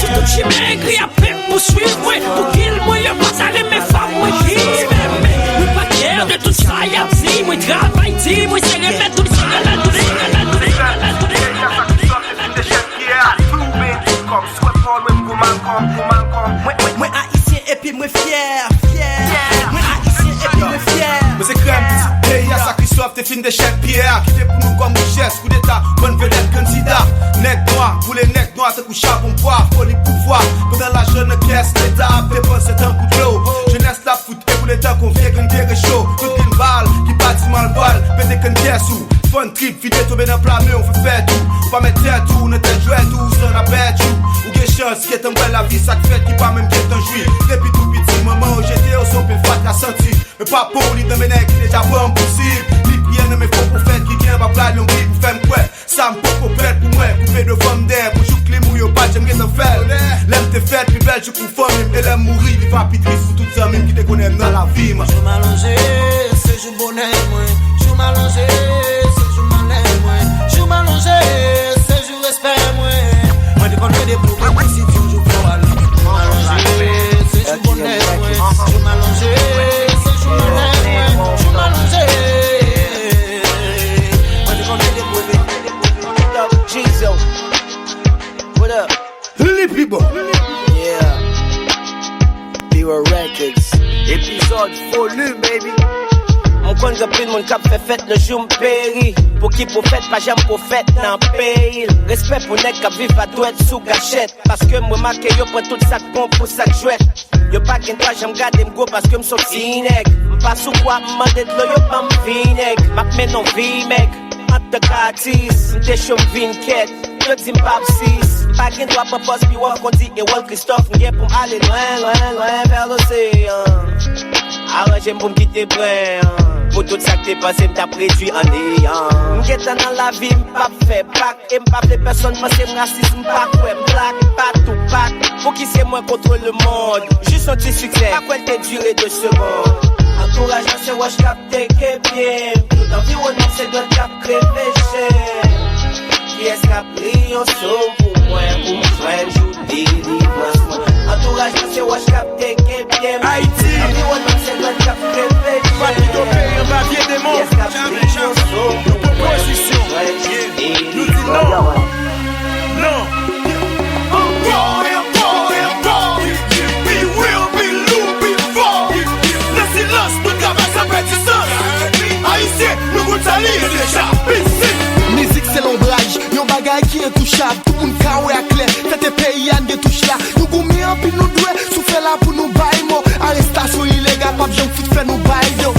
Sou tout chimen egri a pep pou swiv mwen. Pou kil mwen, yo pa ta renmen fab mwen ki menm. Men mwen pa kè de tout sa y ap di. Mwen travay di, mwen se remèd tout maladi. Mwen, mwen, mwen, mwen ayisyen epi mwen fyè, fyè. Mwen ayisyen epi mwen fyè. Mwen se krèm, pitit peyi a, sa Christophe te fin dechèpiyè a. Kite pou nou kòm richès, koudeta, bann vedèt kandida. Nèg nwa, boule nèg nwa, tankou chabon pwa, foli pouvwa. Pandan lajan nan kès, leta ap depanse tankou dlo. Jenès la ap fout e boule tankou vye grenn derecho. Tout grenn bal, ki pa di mal pral, pete grenn kès ou. Fun trip, vide tonbe nan pla men w, fè fè tou. Ou pa met tèt ou nan tèt jwèt ou, san la pèdi w. Ou gen chans, gentan wè lavi sa k fèt, ki pa menm gentan jwi. Depi tou piti, manman w jete w, se yon pil fatra santi. Men pa pou li nan men nèg ki deja pran m pou sib. Li priye nan men fo pwofèt ki gen pa pral yon bib pou fè m kwè. Sa m poko prèt pou mwen, koupe devan m dèyè pou jouk li mouri, yo pa janm gentan fè l. Lè m te fèt, li bèl jouk pou fanmi m, e lè m mouri, li va pi tris pou tout zanmi m ki te konnen m nan lavi m. Jou m alonje, se jou bonè mwen. Jou m alonje, se jou malè mwen. Jou m alonje, se jou respè mwen. Mwen te konn mande pou mwen si ti jou pou al. Jou m alonje, se jou bonè mwen. Jou m alonje, se jou malè mwen. Jou m alonje. Mwen te konn mande pou mwen. Jizo. What up? Li pi bon. Yeah. Pure Records. Epizòd foli, baby. M konn gen anpil moun k ap fè fèt le jou m peri. Pou ki pwofèt pa janm pwofèt nan peyi l. Respè pou nèg k ap viv a dwèt sou gachèt. Paske m remake yo pran tout sa k bon pou sa k jwèt. Yo pa gen dwa janm gade m gwo paske m se yon ti nèg. M pa sou kwa, m mande dlo, yo ban m vinèg. M ap mennen yon vi mèg. An tan k atis, m te cho, m vin kèt. Yo di m p ap sis. M pa gen dwa pran pòz pi wòf kondi Erol Christophe. M gen pou m ale lwen, lwen, lwen vè loseyan. Aranje m pou m kite bren an. Pou tout sa k te panse m t ap redui an neyan. M gentan nan lavi, m p ap fè bak. E m pa vle pèsonn panse m rasis, m pa kwè m blak. Pa tou pak, pou ki se mwen kont lemonn. Jis yon ti siksè, pa kwè l te dire de segond. Antouraj mwen se wòch k ap teke pye m. Tout anviwònman se dwèt k ap kreve je m. Kiyès k ap li yon som pou mwen, pou m jwenn jou delivrans mwen? Antouraj mwen se wòch k ap teke pye m. Ayiti. Anviwònman se dwèt k ap kreve je m. Palpito peyi anba vye demon. Kiyès k ap li yon som pou mwen, pou m jwenn jou delivrans mwen? Nou di non. Non. Ankò e ankò e ankò. Pi wi, pi lou, pi fò. Nan silans, nou travay san pèdi sans. Ayisyen, nou konn sa li ye deja. Mizik se lonbraj, yon bagay ki entouchab. Tout moun ka wè a klè, tèt peyi a n gen touch la. Nou goumen anpil, nou dwe soufle la pou nou bay mo. Arestasyon ilegal p ap janm fout fè nou bay do.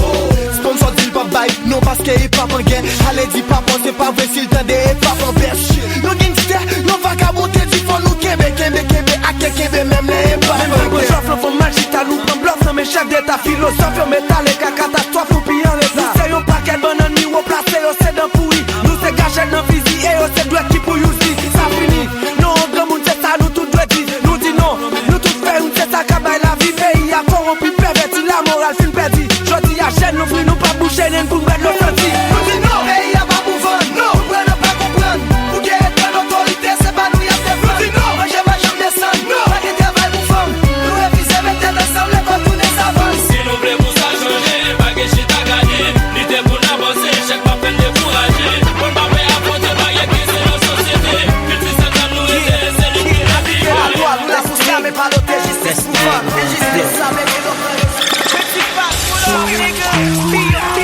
Sponsor di l p ap bay, non, paske hip hop an gè. Ale di papa w se pa vre, si l tande hip hop an bèch. Yon gangstè, yon vakabon te di fò nou kenbe, kenbe, kenbe, ak kè kenbe menm lè e pa. Menm lè pran jòf, lanfan mal chita, nou pran blòf nan men chèf deta, filozòf, yo metale ka katastwòf, nou pi an reta. Nou se yon pakèt bannann miwo plase, yo se dan pouri. Nou se kachèt nan fizi, e yo se dwèt ki pou youzi. Sa fini. Non, granmoun, se sa nou tout dwe di. Nou di non, nou tout fè youn, se sa k ap bay lavi. Peyi a kowonpi, pèvèti, lamoral fin pèdi. Jodi a, jèn nou fri, nou p ap bouche nen n pou n bwè dlo santi. Nou di non, peyi a pa pou vann. Non, konprann an pa konprann. Pou gen etwal otorite, se pa nou y ap defann. Nou di non, manje pa janm desann. Non, pa gen travay pou fanm. Nou refize met tèt ansanm, lekòl tounen savann. Si nou vle pou sa chanje, pa gen chita gade. Lite pou n avanse, echèk p ap fè n dekouraje. Pou n pa pè afwonte baryè ki se yon sosyete. Kilti santral nou rete, se li ki lavi. Atwa, nou la pou sa, men pa lote jistis pou fanm. Enjistis sa, men pou nou pran respè. Petit Pat, what up, nigga? B O B.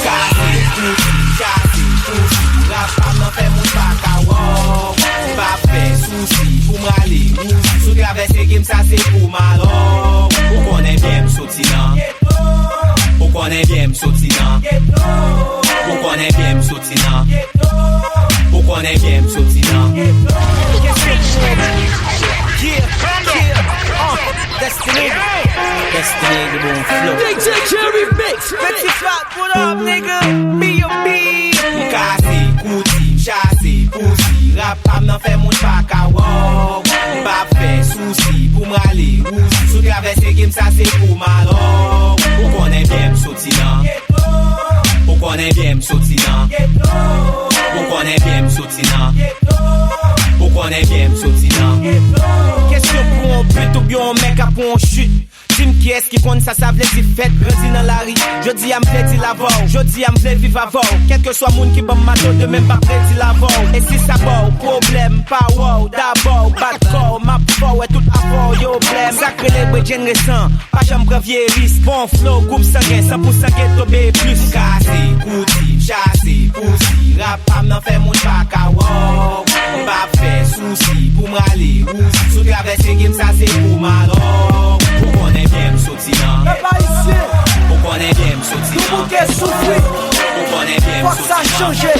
Kase, kouti, chase, pousi. Rap pa m nan fè moun pa ka wè w. M pa fè sousi pou m rale wousi. Si w travèse game sa se pou malè w. Ou konnen byen m soti nan. Ou konnen byen m soti nan. Ou konnen byen m soti nan. Ou konnen byen m soti nan. Yeah, yeah, uh, Destiny. Destiny, the bon flow. D J Jerry Mix. Petit Pat, what up, nigga? B O B. M kase, kouti, m chase, pousi. Rap pa m nan fè moun pa ka wè w. M pa fè sousi pou m rale wousi. Si w travèse game sa se pou malè w. Ou konnen byen m soti nan. Ou konnen byen m soti nan. Ou konnen byen m soti nan. Ou konnen byen m soti nan. Kesyon pou yon beat oubyen yon mèg ap pou yon chit. Di m kiyès ki konn sa sa vle di fèt, grandi nan lari. Jodi a m vle di l avè w, jodi a m vle viv avè w. Kèlkeswa moun ki ban m mato, demen m p ap redi l avè w. E si sa ba w pwoblèm, pa wè w dabò, bat kò w, m ap fè w wè tout afè w yo blèm. Sa k rele bredjenn resan, pa janm pran vye risk. Bon flow, gwoup sangen, san pou san geto B plus. M kase, kouti, m chase, pousi. Rap pa m nan fè moun pa ka wè w. M p ap fè sousi pou m rale wousi. Si w travèse game sa se pou malè w. Ou konnen byen m soti nan. Pèp ayisyen, ou konnen byen m soti nou nan. Bouke soufri. Ou konnen byen m soti nan. Fòk sa chanje.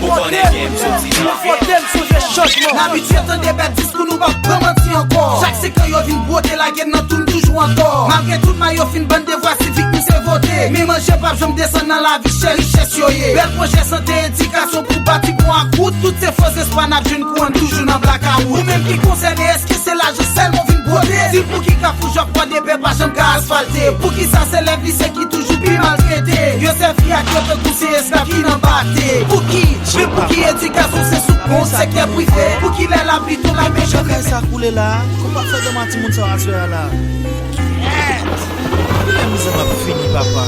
Ou konnen byen m soti nan. Fòk m sonje chanjman. N abitye tande bèt diskou, nou p ap pran manti ankò. Chak sekan yo vin bwode, lage n nan tou, n toujou antò. Malgre tout mal yo fin ban n, devwa sivik nou se vote. Men manje p ap janm desann nan lavi chè, richès yo ye. Bèl pwojè sante, edikasyon pou bati pon ak wout. Tout se fo espwa n ap jwenn kou an toujou nan blakawout. Ou menm ki konsène, èske se lajan sèlman w vin bwode? Di m pouki Kafou Jòf Pòdepè pa janm ka asfalte? Poukisa se elèv lise ki toujou pi maltrete? Yo sèvi ak yo tankou se esklav ki nan bate. Pouki? Men pouki edikasyon se sou kont sektè prive? Pouki lè lapli tonbe, men jan kay sa koule la? Kòman w ap fè dòmi timoun sa yo aswè a la? Kèt! Kilè mizè m ap fini, papa?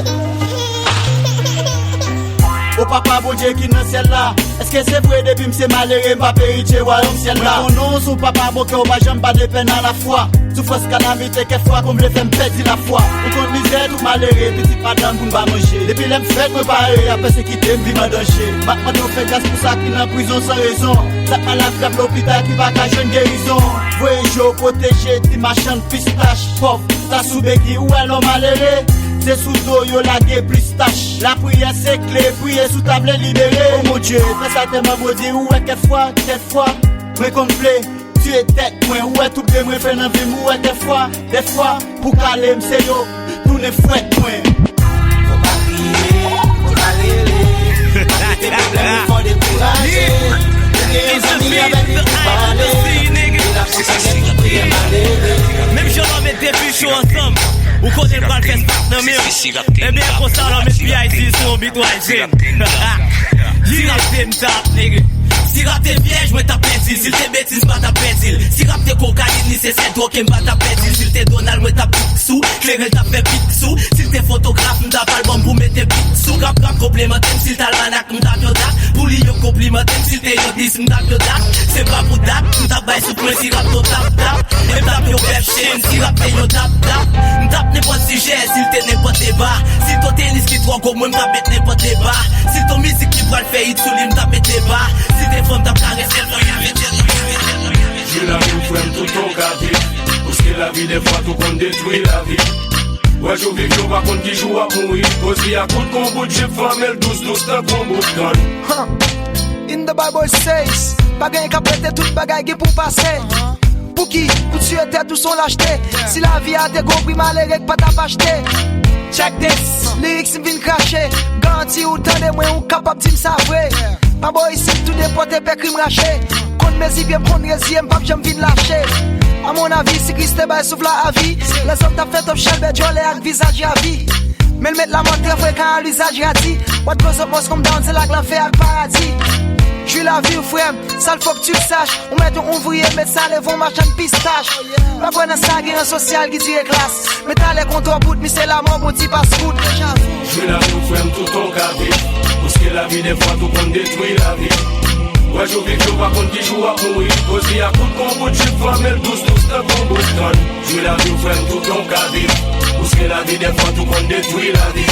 O papa Bondye ki nan syèl la, èske se vre depi m se malere m p ap eritye wayòm syèl la? Mwen konnen w se yon papa bon kè, ou pa janm pa de pèn alafwa. Soufrans kalamite kèk fwa konn vle fè m pèdi lafwa. Ou konn mizè tout malere, pitit madanm pou n pa manje. Depi lè m fèt mwen pa ere, y ap pèsekite m, vi m an danje. M ap mande w fè gras pou sa ki nan prizon san rezon. Sa k malad k ap lopital ki pa ka jwenn gerizon. Voye je w pwoteje ti machann pistach pòv. Sa sou begi ou wè lò malere, se sou do yo lage plis tach. Lapriyè se kle, priye si w ta vle libere. O Bondye, fè sa tèlman bondye, ou wè kèk fwa, kèk fwa mwen konn vle tiye tèt mwen. Ou wè tout byen mwen fè nan vi m, ou wè kèk fwa, dèfwa pou kale m se yo tounen fwèt mwen. Fò pa kriye. Tou ansanm, ou konnen l pral fè spat nan men w. Ebyen, konsa, lòm epi Ayiti sou yon bit wajin. Dirije m t ap, nigga. Si rap te vyèj, mwen t ap pèdi l. Si l te betiz, m pa t ap pèdi l. Si rap te kokayin, li se sèl dwòg ke m pa t ap pèdi l. Si l te Donald, mwen t ap pik sou. Klere l t ap fè pik sou. Si l te fotograf, m t ap albòm pou mete pik sou. Rap, rap konplimante m. Si l t almanak, m t ap yon dat. Pou li, yo konplimante m. Si l te yon dis, m t ap yon dat. Se pa pou dat, m t ap bay sou pwen si rap to tap tap. E m t ap yon bèf chen, si rap te yon tap tap. M t ap nenpòt sijè, si l te nenpòt deba. Si to tenis ki twò gwo, mwen m t ap met nenpòt deba. Si to mizik ki pral fè it sou li, m t ap met deba. Si te fanm t ap karese l, mwen y ap ete l. Jwi lavi w frè m, tout tan w ka viv. Paske lavi dèfwa tou konn detwi lavi. Wè jou viv yo pa konn ki jou w ap mouri. Kozi a kout kon bout jip, fèmen l dous dous tankou bout kann. Huh. In the Bible says, pa gen k ap rete, tout bagay gen pou pase. Pouki pou tiye tèt ou se yon lachte? Si lavi a te gon pri, malere k pa t ap achte. Check this, lyrics m vin krache. Garanti ou tande mwen, ou kapab di m sa vre. Pa bò isit, tou depòte, pè krim rache. Konn mezi pye m, konn reziye m, p ap janm vin lache. A mon avi, si Kris te bay souf la avi, lèzòm t ap fè top chèlbè djòlè ak vizaj ravi. Men l met lamò trè frekan a lizaj radi. What goes up must come down, se la k lanfè ak paradi. Jwi lavi w frè m, sa l fòk tu sache. Ou mèt yon ouvriye, medsen, leve yon machann pistach. Pa kwè nan sa, gen rang sosyal ki dire klas. Men talè kontwa bout, misye lamò, bon ti pas kout. Jwi lavi w frè m, tout tan w ka viv. Paske lavi dèfwa tou konn detwi lavi. Wè jou viv yo pa konn ki jou w ap mouri. Kozi a kout kon bout jip, fèmen l dous dous tankou bout kann. Jwi lavi w frè m, tout tan w ka viv. Paske lavi dèfwa tou konn detwi lavi.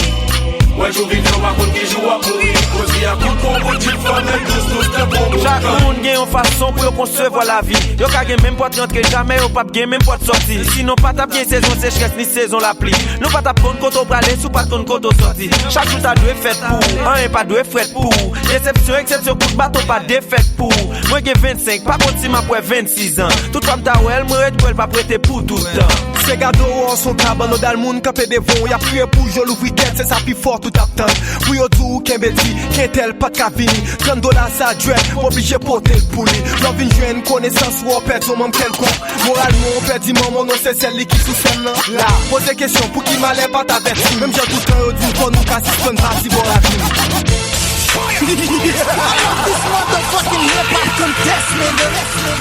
Wè jou viv yo pa konn ki jou w ap mouri. Kozi a kout kon bout jip, fèmen l dous dous tankou bout kann. Chak moun gen yon fason pou yo konsevwa lavi. Yo ka gen menm pòt rantre, jamè yo p ap gen menm pòt sòti. Sinon pa t ap gen sezon sechrès ni sezon lapli. Nou pa t ap konn kote w prale si w pa t konn kote w sòti. Chak jou ta dwe fèt pou ou, anyen pa dwe frèt pou ou. Desepsyon, eksepsyon, kout baton pa defèt pou ou. Mwen gen vennsenk, pa konn si m ap wè vennsis an. Tout fwa m ta wè l, mwen ret kwè l p ap rete pou tout tan. Se gade w, se yon kabann, odal moun kanpe devan w, y ap kriye pou w, je louvri kèt, se sa pi fò tout ap tann. Pou yo di w kenbe di, ke entèl pa t ka vini. Trant dola sa dread, m oblije pote l pou li. Lè w vin jwenn konesans ou, w pèdi yon manm kèlkonk. Moralman, w pèdi manman w, non se sèl li ki sou sèn nan. La, poze kesyon, pouki malè pa t avèti? Menm jan tout tan yo di w fò nou ka sispann pati bò lavi n. I love this motherfucking hip hop contest, nigga.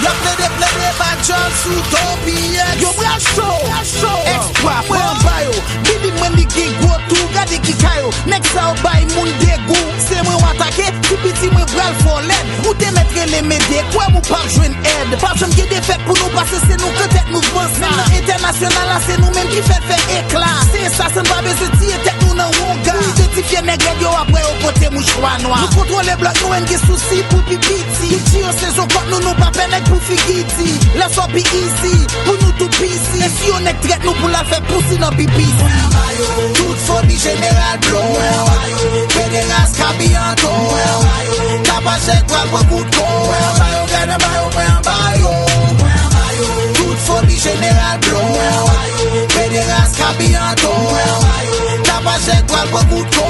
Y ap plede, plede ba djòl sou topi, yes. Yo pral cho, pral cho. Èkspwa, mwen anba yo. Bili mwen li gen gwo tou, gade ki kayo. Nèg sa yo bay moun degou. Se mwen w atake, pi piti mwen pral fè w lèd. Ou te mèt rele m ede, kwè m ou p ap jwenn èd. P ap janm gen defèt pou nou pase, se nou k tèt mouvman sa. Menm nan entènasyonal la, se nou menm ki fè l fè ekla. Se sa, sa n pa bezwen tiye tèt nou nan wonga. Pou idantifye nèg rèd yo, apre yo pote mouchwa nwa. Nou kontwole blòk nou, N gen sousi pou pi piti. Yo di yo se zokòt nou, nou pa pè nèg pou figi di. Lè sa w pi easy, pou nou tou busy. E si yon nèg trèt nou pou l al fè pousi nan B B C. Tout fobi jeneral blo. Pederas kabiyanto. Tapajè pral pran kout ko. Tout fobi jeneral blo. Pederas kabiyanto. Tapajè pral pran kout ko.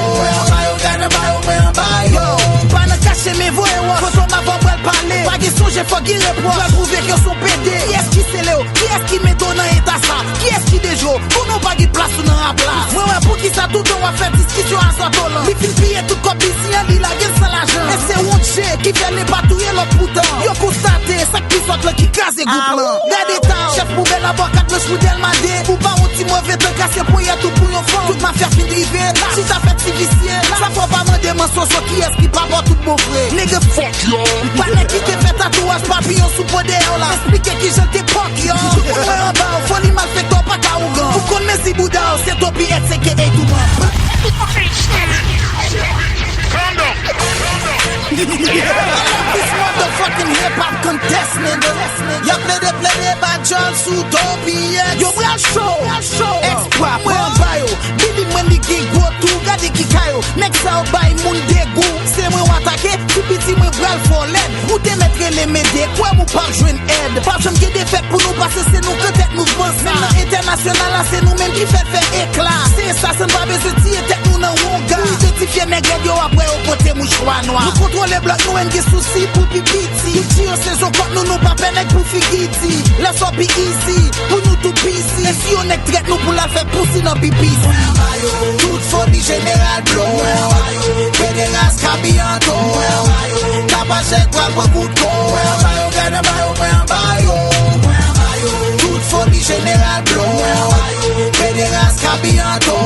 Yo, pa nan kache men voye wòch. Foto m avan pral pale. Pa gen sonje, fòk gen repwòch. Pral pwouve ke w se yon pede. Kiyès ki sele w? Kiyès ki mete w nan eta sa? Kiyès ki deje w? Konnen w pa gen plas ou nan rap la. Mwen wè poukisa toutan w ap fè diskisyon a Zòtolan. Li fin piye tout kòb bizi an, li lage l san lajan. E se wonche ki fè l pa touye lòt poutan. Yo konstate sa k pi sòt lan ki kraze gwoup lan. Gade eta w. Chèf poubèl abò kat blanch pou Dèlma de. Ou pa yon ti move tan kase ponyèt ou pou yon fanm. Tout mafya fin rive. Chita fè ti visye. Sa fè w pa mande Mansozo kiyès ki pa bò tout bon vre. Nigga, fuck y'all. Pa nèg ki te fè tatouaj papiyon sou po dèyè w la. Esplike kijan l te pòk yo. Mwen anba w, foli malfektè w pa ka ougan. Ou konn mezi bouda w, se topi èt se ke ey touman. This motherfucking hip hop contest, nigga. Y ap plede, plede ba djòl sou topi, yes. Yo pral cho, pral cho. Èkspwa, mwen anba yo. Bili mwen li gen gwo tou, gade ki kayo. Nèg sa yo bay moun degou. Se mwen w atake, pi piti mwen pral fè w lèd. Ou te mèt rele m ede, kwè m ou p ap jwenn èd. P ap janm gen defèt pou nou pase, se nou k tèt mouvman sa. Menm nan entènasyonal la, se nou menm ki fè l fè ekla. Se sa, sa n pa bezwen tiye tèt nou nan wonga. Pou idantifye nèg rèd yo, apre yo pote mouch Wa nwa. Nou kontwole blòk nou, N gen sousi pou pi piti. Nou di yo se zokòt nou, nou pa pè nèg pou figi di. Lè sa pi easy, pou nou tou pisi. E si yon nèg trèt nou pou l al fè pousi nan pi pisi. Tout foli jeneral blo. Pederas kabiyanto. Tapajè pral pran kout ko. Mwen anba yo, gad anba yo, mwen anba yo. Tout foli jeneral blo. Pederas kabiyanto.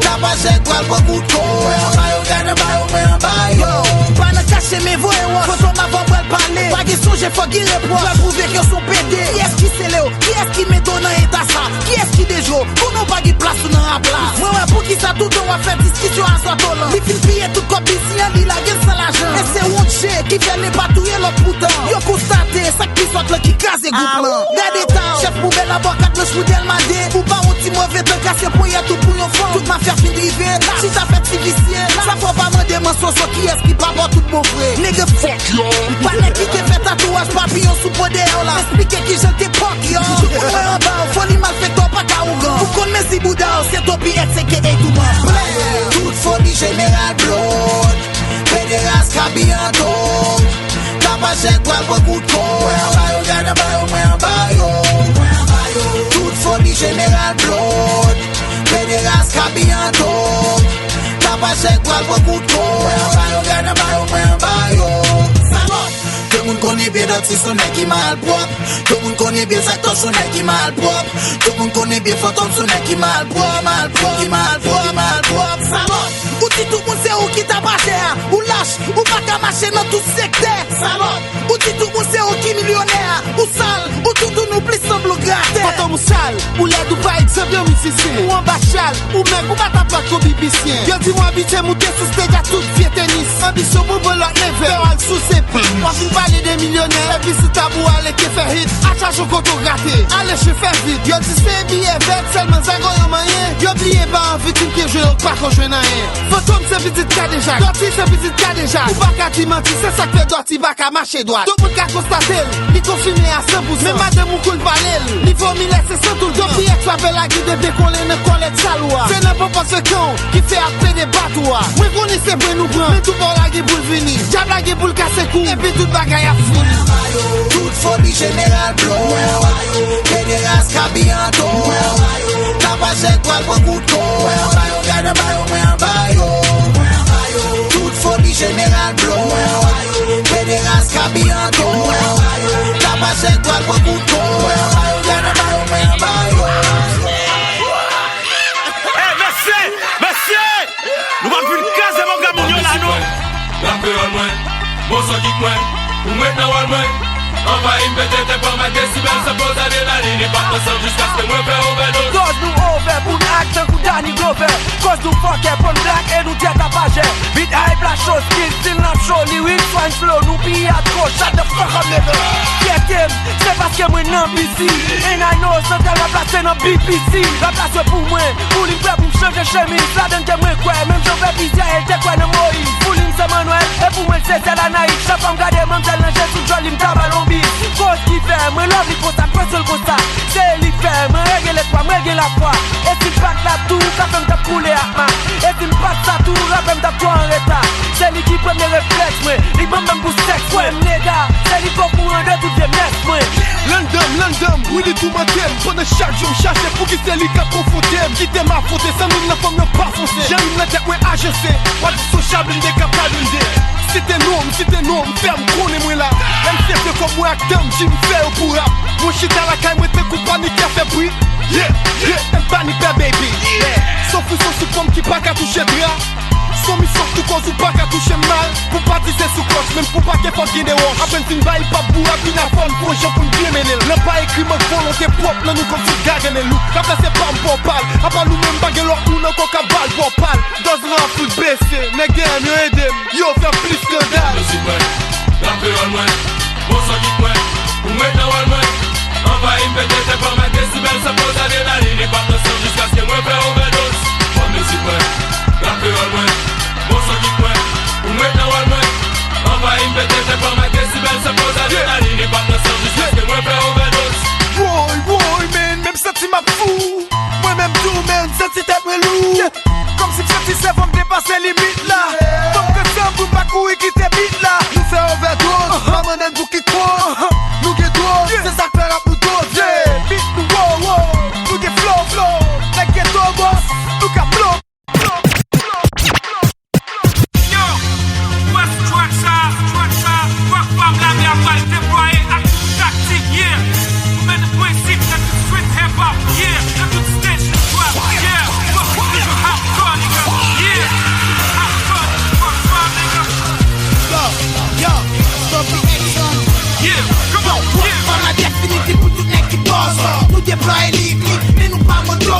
Tapajè pral pran kout ko. Mwen anba yo, gad anba yo, mwen anba yo. Pa nan kache men voye wòch. Fantom avan pral pale. Pa gen sonje fòk gen repwòch. Pral pwouve ke w se yon pede. Kiyès ki sele w? Kiyès ki mete w nan eta sa? Kiyès ki deje w? Konnen w pa gen plas ou nan rap la. Mwen wè poukisa toutan w ap fè diskisyon a Swatolan. Li fin piye tout kòb bizi an, li lage l san lajan. E se wont je ki fè l pa touye lòt poutan. Yo konstate sa k pi swat lan ki kraze gwoup lan. Gade ta w. Chèf poubèl anba kat blanch pou Dèlma de. Ou pa yon ti move tan kase ponyèt ou pou yon fanm. Tout mafya fin rive. Chita fè ti visye. Sa fè w pa mande mansoso kiyès ki papa w tout bon vre. Nigga fuck yo. Pa nèg ki te fè tatouaj papiyon sou po dèyè w la. Esplike kijan l te pòk yo. Tout moun wè anba w, foli malfektè w pa ka ougan. Ou konn mezi bouda w, se Topi X A K A Touman. Tout foli jeneral Blod. Pederas kabiyanto. Tapajè pral pran kout ko. Mwen anba yo, gad anba yo, mwen anba yo. Tout foli jeneral Blod. Pederas kabiyanto. Tapajè pral pran kout ko. Mwen anba yo, gad anba yo, mwen anba yo. Salòp! Tout moun konnen byen Dòti se yon nèg ki malpwòp. Tout moun konnen byen Zaktò se yon nèg ki malpwòp. Tout moun konnen byen Fantom se yon nèg ki malpwòp, malpwòp, ki malpwòp, ki malpwòp. Salòp! Ou di tout moun se ou ki tapajè a. Ou lach, ou pa ka mache nan tout sektè. Salòp! Ou di tout moun se ou ki milyonè a. Ou sal, ou toutouni ou plis sanble w gratè. Fantom ou sal, ou lèd, ou pa egzanp yon mizisyen. Ou anba chal, ou mèg, ou pa t ap bat Kobe Bisyen. Yo di mwen abitye moute sou stage a tout vye tenis. Anbisyon pou pran lòt level, fè w al sou zepil. W ap vin pale de milyonè, epi sou tab ou ale ke fè hit. Acha cho kote w rate, ale che fè vit. Yo di se biyè vèt, sèlman zago yo manyen. Yo bliye pa an viktim ke jwe yo pa ko jwenn anyen. Fantom se pitit Kadejak, Dòti se pitit Kadejak. Ou pa ka di manti, se sa k fè Dòti pa ka mache dwat. Tout moun ka konstate l, li konfime a san pou san. Menm madanm ou konn pale l, li vomi lè se sant ou l pran. Topi X pa pè lage de dekole nan kòlèt sal ou a. Se nan pòpòt sekan w ki fè ap pede bat ou a. Mwen konnen se pwen nou pran, men tou pa w lage pou l vini. Dyab lage pou l kase kou, epi tout bagay ap fini. Tout foli jeneral Blod. Pederas kabiyanto. Tapajè pral pran kout ko. Mwen anba yo, gad anba yo, mwen anba yo. Tout foli jeneral Blod. Pederas kabiyanto. Tapajè pral pran kout ko. Mwen anba yo, gad anba yo, mwen anba yo. Hey, mesye! Mesye! Nou p ap vin kraze pwogram moun yo la, non. Rap kreyòl mwen, bon son kik mwen, pou m ret nan wòl mwen. Anvayi m, pete tenpò m ak desibèl, sa poz adrenalin, li pa pran san jiskaske mwen fè ovèdoz. Dòz nou ovè pou n ak tankou Danny Glover. Koz nou fòkè, pran blak e nou tèt apajè. Beat hype, la cho, skill, stil n ap cho, lyrics, swag, flow, nou pi atro, shut the fuck up, nigga. Fyète m, se paske mwen nan B C. And I know, santral rap la se nan B P C. Rap la se pou mwen, pou li m prè pou m chanje chemiz. Ladan ke mwen kwè, menm jan fè plizyè, el te kwè nan Moyiz. Pou li m se Manwèl, e pou mwen l se sèl Anayit. Chak fwa m gade manmzèl nan je sou djòl li, m ta ba l yon bis. Koz ki fè mwen love li konsa, m prese l konsa. Se li k fè mwen rege lespwa, m rege lafwa. E si m pa t la tou, kafe m t ap koule ak ma. E si m pa t sa tou, rapè m t ap twò anreta. Se li ki premye reflèks mwen, li ban m menm pou sèks mwen. Nega, se li k okouran de tout vye mès mwen. Landanm, landanm, wi li toumante m. Pandan chak jou m chache pou ki se li k ap konfwonte m. Kite m afwonte, san nou nan fòm yo pa fonse. Jan rim nan tèt mwen ajanse. W ap di sou chabli m dekap kalonde. Site non m, site non m, fè m konnen mwen la. Lè m fyète kòb mwen ak dan m, di m fè yo pou rap. Mwen chita lakay mwen tankou panik k ap fè bri. Yeah, yeah, m pa ni pè, baby. Yeah. Son fri, son souk fanm ki pa ka touche dra. Son misyon tou koz ou pa ka touche m mal. Pou pa di se sou kòch, menm pou pake fòk gen de wòch. Apèn fin bay pap pou rap vin a fò n pran jan pou n byen mennen l. Nan pa ekri m ak volonte pwòp nan nou kòmsi gaganne loup. Rap la se pa m pòpal. Apa nou menm pa gen lòt moun ankò k ap ba l pòpal. Dòz lan ap fout bese. Nèg dèyè m yo ede m. Yo fè plis skandal. Mizik mwen, rap kreyòl mwen, bon son kik mwen, pou m ret nan wòl mwen. Anvayi m, pete tenpò m ak desibèl, sa poz adrenalin, li pa pran san jiskaske mwen fè ovèdoz. Bon mizik mwen, rap kreyòl mwen, bon son kik mwen, pou m ret nan wòl mwen. Anvayi m, pete tenpò m ak desibèl, sa poz adrenalin, li pa pran san jiskaske mwen fè ovèdoz. Woy, woy, man, menm santi m ap fou. Mwen menm tou, man, santi tèt mwen lou. Kòmsi m santi sèvo m depase limit la. Fò m ke sanm pou m Deplwaye li, li, men nou pa moto.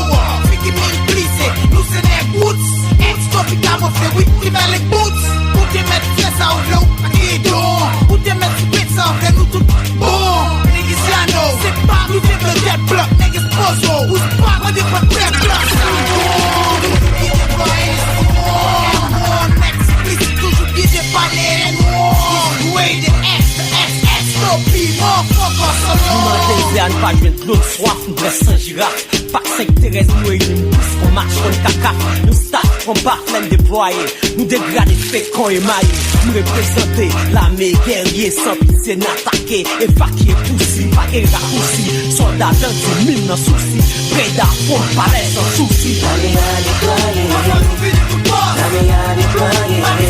Figi m enplise, nou se nèg woods. Ex-copy kamofle, wi, li bèl ek boots. Ou te mèt fè sa ou vle, ou pa gen don. Ou te mèt sou pet sa ou vle, nou tout bon. Niggas, y'all know, se pa nou te vle tèt blòk, nèg espozo. Ou se pa mande pa tèt blòk, sa bon. Nou ki deplwaye, se bon. Next, please, toujou ki depale, bon. Way the X, the X, X, no P, motherfucker, solo. Nou mande zè a n pa jwenn dlo n swaf, nou bwè san jiraf. Pak senk terèz nou reyini, m plis kon mach konn kaka. Nou start konba, flèm deplwaye. Nou degrade fake kon emaye. M reprezante lame gèrye san pitye, n atake, evakye pousi, pa gen rakousi. Sòlda dan di min nan sousi, preda fon palè san sousi. Lame a deplwaye. Lame a deplwaye. Lame a deplwaye.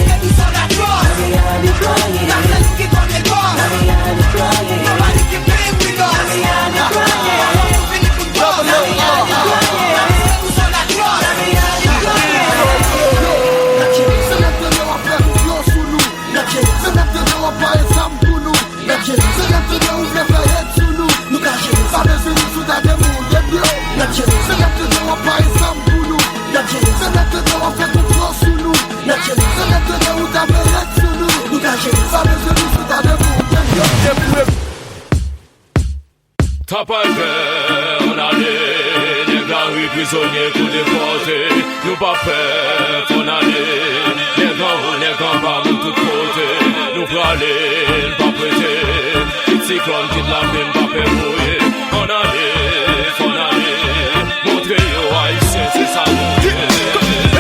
Tapajè, ann ale, nèg lari prizonye kou depòte. Nou p ap pè, fò n ale. Nèg anwo, nèg anba, moun tout kote. Nou prale, n p ap rete. Kit siklòn, kit lapli, n pa pè voye. Ann ale, fò n ale. Montre yo Ayisyen se sa nou ye.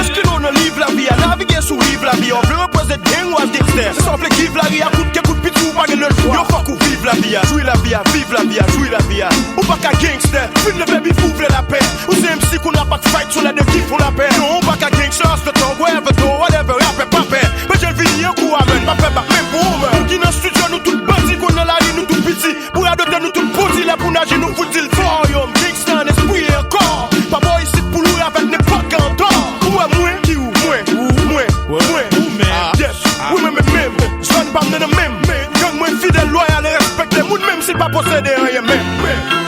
Eske nou nan liv lavi a? Navige sou riv lavi a. W vle reprezent gang ou al gangstè? Se sa w vle, give lari a kout ke kout pit si w pa gen lè l fwa. Yo fòk ou viv lavi a, jwi lavi a, viv lavi a, jwi lavi a. Ou pa ka gangstè, fin leve bif ou vle lapè. Ou se M C kounye a pa k fight sou lè de ki fon lapè. Non, ou pa ka gangstè, as the tongue, wherever, though, whatever, rapè pa pè. Bèjèl vini an kou amèn, pa pè bat men pou omè. Ou ki nan estidyo, nou tout bandi, konn nan lari, nou tout piti. Pou radote nou tout poti, lè pou n aji nou fout di l fò. Yo, m gangsta an espri e an kò. Pa bò isit pou loure avèk nenpòt grandan. Ou wè mwen, ki ou, mwen, ou, mwen, mwen, mwen, yes, wi mwen menm menm. Zòn pa m nan nan menm. Gang mwen fidèl, lwayal e respekte moun menm si l pa posede anyen menm.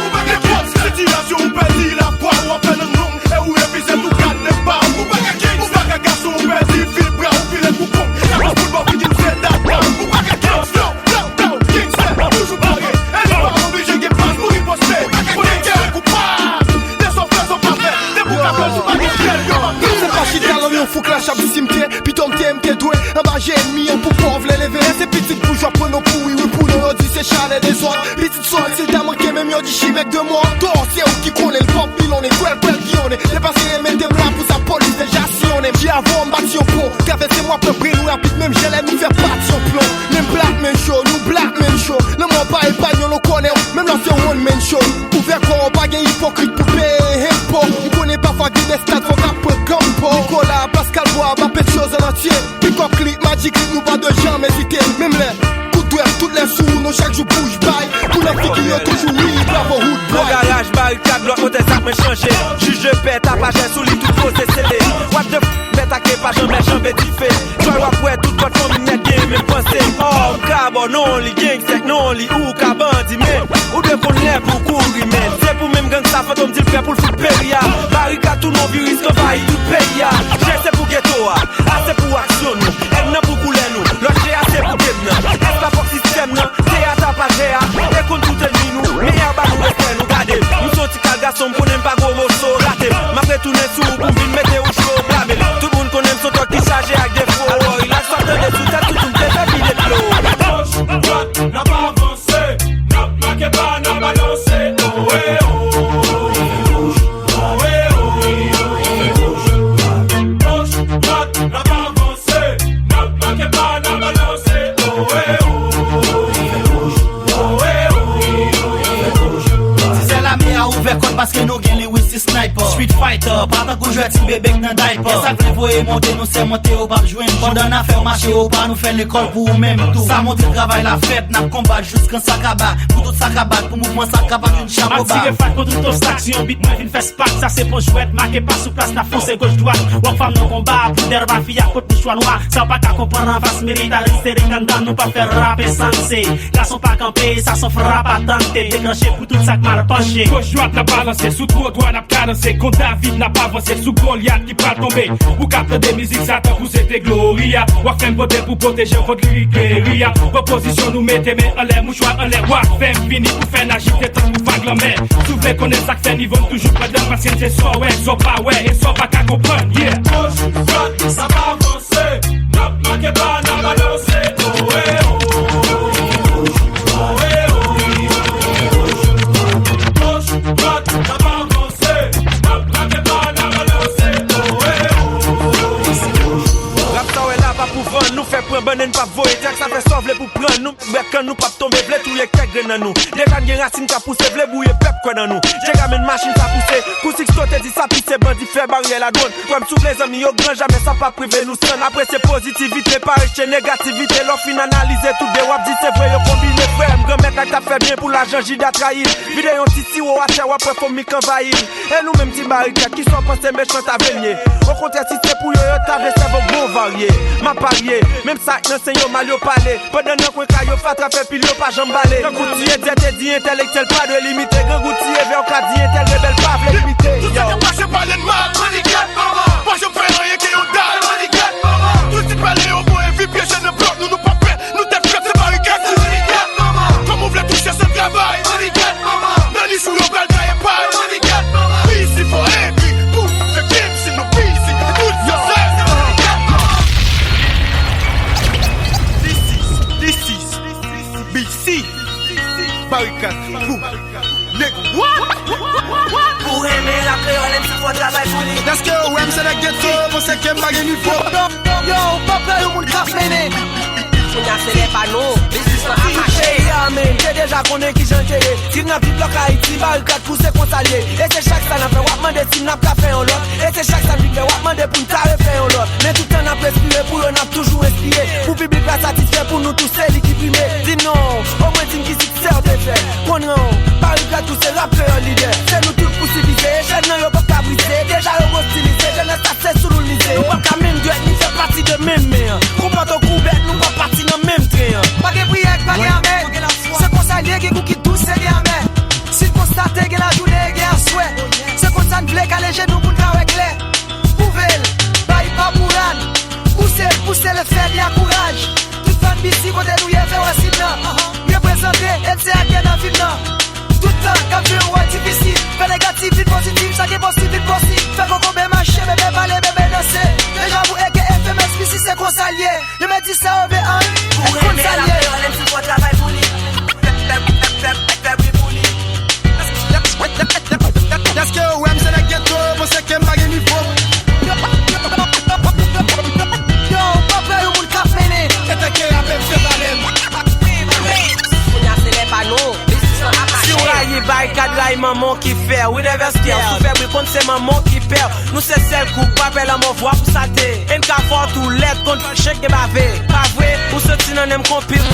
Ou pa gen fòs, sitiyasyon ou pèdi lafwa, w ap fè lang long e ou refize tou gad nèg pa w. Ou pa gen kings, ou pa gen gason, ou pèdi fil bra, ou file kou kong. Sa fòs foutbòl ki di w se dat pa w. Ou pa gen kings, yo. Yo, yo, gangstè, toujou pare. E li pa oblije gen baz pou riposte. Ou pa gen kè koupab. Dezòd fè zòt pa fè. Depi w ka fè l, si w pa gen fyèl, yo. Se pa chita lòm yon fou klash ap di simtyè. Pito m te, m te dwe anba je ènmi an pou pòv lè leve. Lè se pitit boujwa pran nou pou wi, wi pou nou. Yo di se chalè dezòd. Pitit sòt, si l ta manke menm yo di chimèk de mò. Tò, se ou ki konnen l pòp, pilon, e kwèl, kwèl, ki on e. Depase e mete m la pou sa polis deja siyonnen m. Di avan m bati yon pon. Travèse mwa pran bren nou rapid, menm jan lè nou fè pati yon plon. Menm plat, menm cho, nou blak, menm cho. Lanmò pa epanyòl, ou konnen w, menm lè w se one man show. Ouvè kò w, pa gen ipokrit pou peye enpo. M konnen pafwa gen dè stad fòk ap pran kanpo. Nikola, Pascal Bois, Bapetyo, Zan Antye. Pikòp klik, Magic Click, nou pa dwe janm ezite. Menm lè kout dwèt, tout lè sou ou, nou chak jou bouch bay. Kou nan figi yo toujou wi, bravo hood boy. Nan garaj, barikad, lòt kote, sa k mwen chanje. Jij de pè, tapajè sou li, tout koze sele. What the f, bèt ake pa janmè janbe dife. Twa w ap wè tout kòt fanmi nèt gen menm panse. Ò, m ka bò non li, gangstè k non li, ou ka bandi, men ou dwe konn lè pou kouri, men se pou menm gangsta fantom di l prè pou l fout peri a. Barikad tou non, viris k anvayi tout peyi a. Jè se pou geto a, A se pou aksyon nou, N nan pou koulè nou, lòt G a se pou game nan. S la fòk sistèm nan, T a tapajè a, e konn tout ènmi nou, men R ba nou respè nou. Gade, m s on ti kal gason, m konnen m pa gwo moso, rate m. M ap retounen sou ou pou m vin mete ou cho, blame m. Tout moun konnen m s on tòg ki chaje ak defo. Alò rilaks, w ap tande sou tèt toutou m te fè vide dlo. Goch, dwat, n ap avanse, n ap make pa, n ap balanse. Owe, o, owe, o, owe, o. Goch, dwat, n ap avanse, n ap make pa, n ap balanse. Owe, o, owe, o. Ti sè lame a ouvè kò n paske nou gen liris. Sniper, Street Fighter, pa tankou jwèt ti bebe k nan diaper. Gen sa k vle voye monte, nou sèmante yo p ap jwenn. Pandan n a fè w mache o pa, nou fè lekòl pou ou menm tou. Sa montre travay la fèt, n ap konbat jiskan sa kaba. Pou tout sa ka bat, pou mouvman sa ka bat, vin chapo ba. M ap tire fat kont tout obstak, si yon bit mwen vin fè spak. Sa se pon jwèt, make pa sou plas, n ap fonse goch dwat. Rockfam nan konba, pou dèyè pa fi a kot mouchwa nwa. Sa w pa ka konprann anfas militaris, se rigandan, nou p ap fè rape sanse. Gason pa kanpe, sa son frap atante, deklanche pou tout sa k mal panche. Goch dwat n ap balanse, sou twotwa n ap kadanse, kon David n ap avanse, sou Golyat ki pral tonbe. Ou ka tande mizik sa tankou se te Gloria. W ap fè m pote pou pwoteje w kont lirik geri a. Pran pozisyon nou mete men anlè, mouchwa anlè, w ap fè m vini pou fè n ajite tankou vag lanmè. Si w vle konnen sa k fè nivo n toujou pandan, paske n se sa w wè, sa w pa wè, e sa w pa ka konprann, yeah. Goch dwat, sa pa avanse. N ap make pa, n ap avanse. Oh, eh, oh. Oh, eh, oh. Goch dwat, n ap avanse. N ap make pa, n ap avanse. Oh, eh, oh. Rap sa w wè la pa pou vann, nou fè pran bannann, pa voye trak, sa fè sa w vle pou pran nou. Bèk kan nou p ap tonbe, vle touye kèk grenn nan nou. Deja n gen rasin k ap pouse, vle bouye pèp kwè nan nou. Jega menn machin sa pouse, kou Sixto te di sa pise, bandi fè baryè ladwòn. Kwè m souple zanmi yo gran, jamè sa p ap prive nou sann. Apresye pozitivite, pa rechte negativite. Lè w fin analize tou de, w ap di se vre yo konbine. Frè m, Granmèt la k t ap fè byen pou lajan, Jida trayi l. Vide yon ti siwo atè, w ap wè fomi k anvayi l. E nou menm ti barikat, kisa w panse mechan ta vle n ye? Okontrè, si se pou yo, yo ta vle sèvo bon varye. M ap parye, menm sa ak nan sen yo mal yo pale. Pandan nan kwen kay yo, fatra fè pil, yo pa janm bale. Grangou tiye dyè te di entèlektyèl pa dwe limite. Grangou tiye vè w ka di entèl rebèl pa vle imite. Tout sa k ap mache pale n mal. Manigat, manman. Pa janm fè anyen ke yon dal. Manigat, manman. Tout ti pale yo voye vi pyeje nan blòk nou, nou pa pè. Nou tèt frèt se barikat. Manigat, manman. Kòman w vle touche san travay? Manigat, manman. Nan nis ou yo pral gaye pay. Manigat, manman. Pi isi fò epi pou fè kèm si nou pi isi. Tout sa se manigat, manman. This is, this is B C. Barikat pou nèg. What? Ou renmen rap kreyòl, M C fò travay pou li. Dèske ou wè m se nèg geto, panse ke m pa gen nivo. Yo, ou p ap wè yon moun k ap mennen. Kounye a se lè pa nou, biznis lan ap mache. Peyi a menm, te deja konnen kijan l te ye. Viv nan pi blòk Ayiti, barikat pou se konsa l ye. E se chak sa n ap fè, w ap mande si n ap ka fè yon lòt. E se chak sa n fin fè, w ap mande pou n ta refè yon lòt. Men tout tan n ap respire, pou yo n ap toujou enspire. Pou piblik la satisfè, pou nou tou se li ki prime. Di m non, omwen di m ki siksè w te fè. Konn ran w, barikat pou se rap kreyòl lidè. Se nou tout pou sivize, e chèn nan yo p ap ka brize. Deja yo ostilize, jenès la se sou nou l mize. Nou p ap ka menm dwèt, ni fè pati de menm men an. Konpòte w kou bèt, nou p ap pati nan menm tren an. Pa gen priyè k pa gen amè. Se konsa l ye, gen gou ki dous e gen amè. Si n konstate gen lajounen e gen aswè. Se konsa n vle kale je nou pou n ka wè klè. Pwouve l, bay pa bourad. Pouse l, pouse l, fè li akouraj. Tout fan B C kote nou ye, fè wè si n nan. Reprezante, M C a gen nan fim nan. Tout tan k ap jwe yon wòl difisil. Fè negatif vin pozitif, sa ki enposib vin posib. Fè kokobe mache, bebe pale, bebe danse. Deja pou eke F M S P C se konsa l ye. Yo mèt di sa yo vle an, konn sa l ye. Pou renmen rap kreyòl, M C fò travay pou li. Fè, fè, fè, fè, fè bri pou li. Dèske ou wè m se nèg geto, panse ke m pa gen nivo. Yo, ou p ap wè yon moun k ap mennen. E te ke rape m se pale m. Kounye a se lè pa nou, biznis lan ap mache. Si w rayi barikat, rayi manman w ki fè w. We never scare, si w fè bri konn se manman w ki pè w. Nou se sèl gwoup, pa pè lanmò, vwa pou sate. E n ka fò tou lèd konn chèk gen bave. Pa vre, ou santi nan nen m konpil.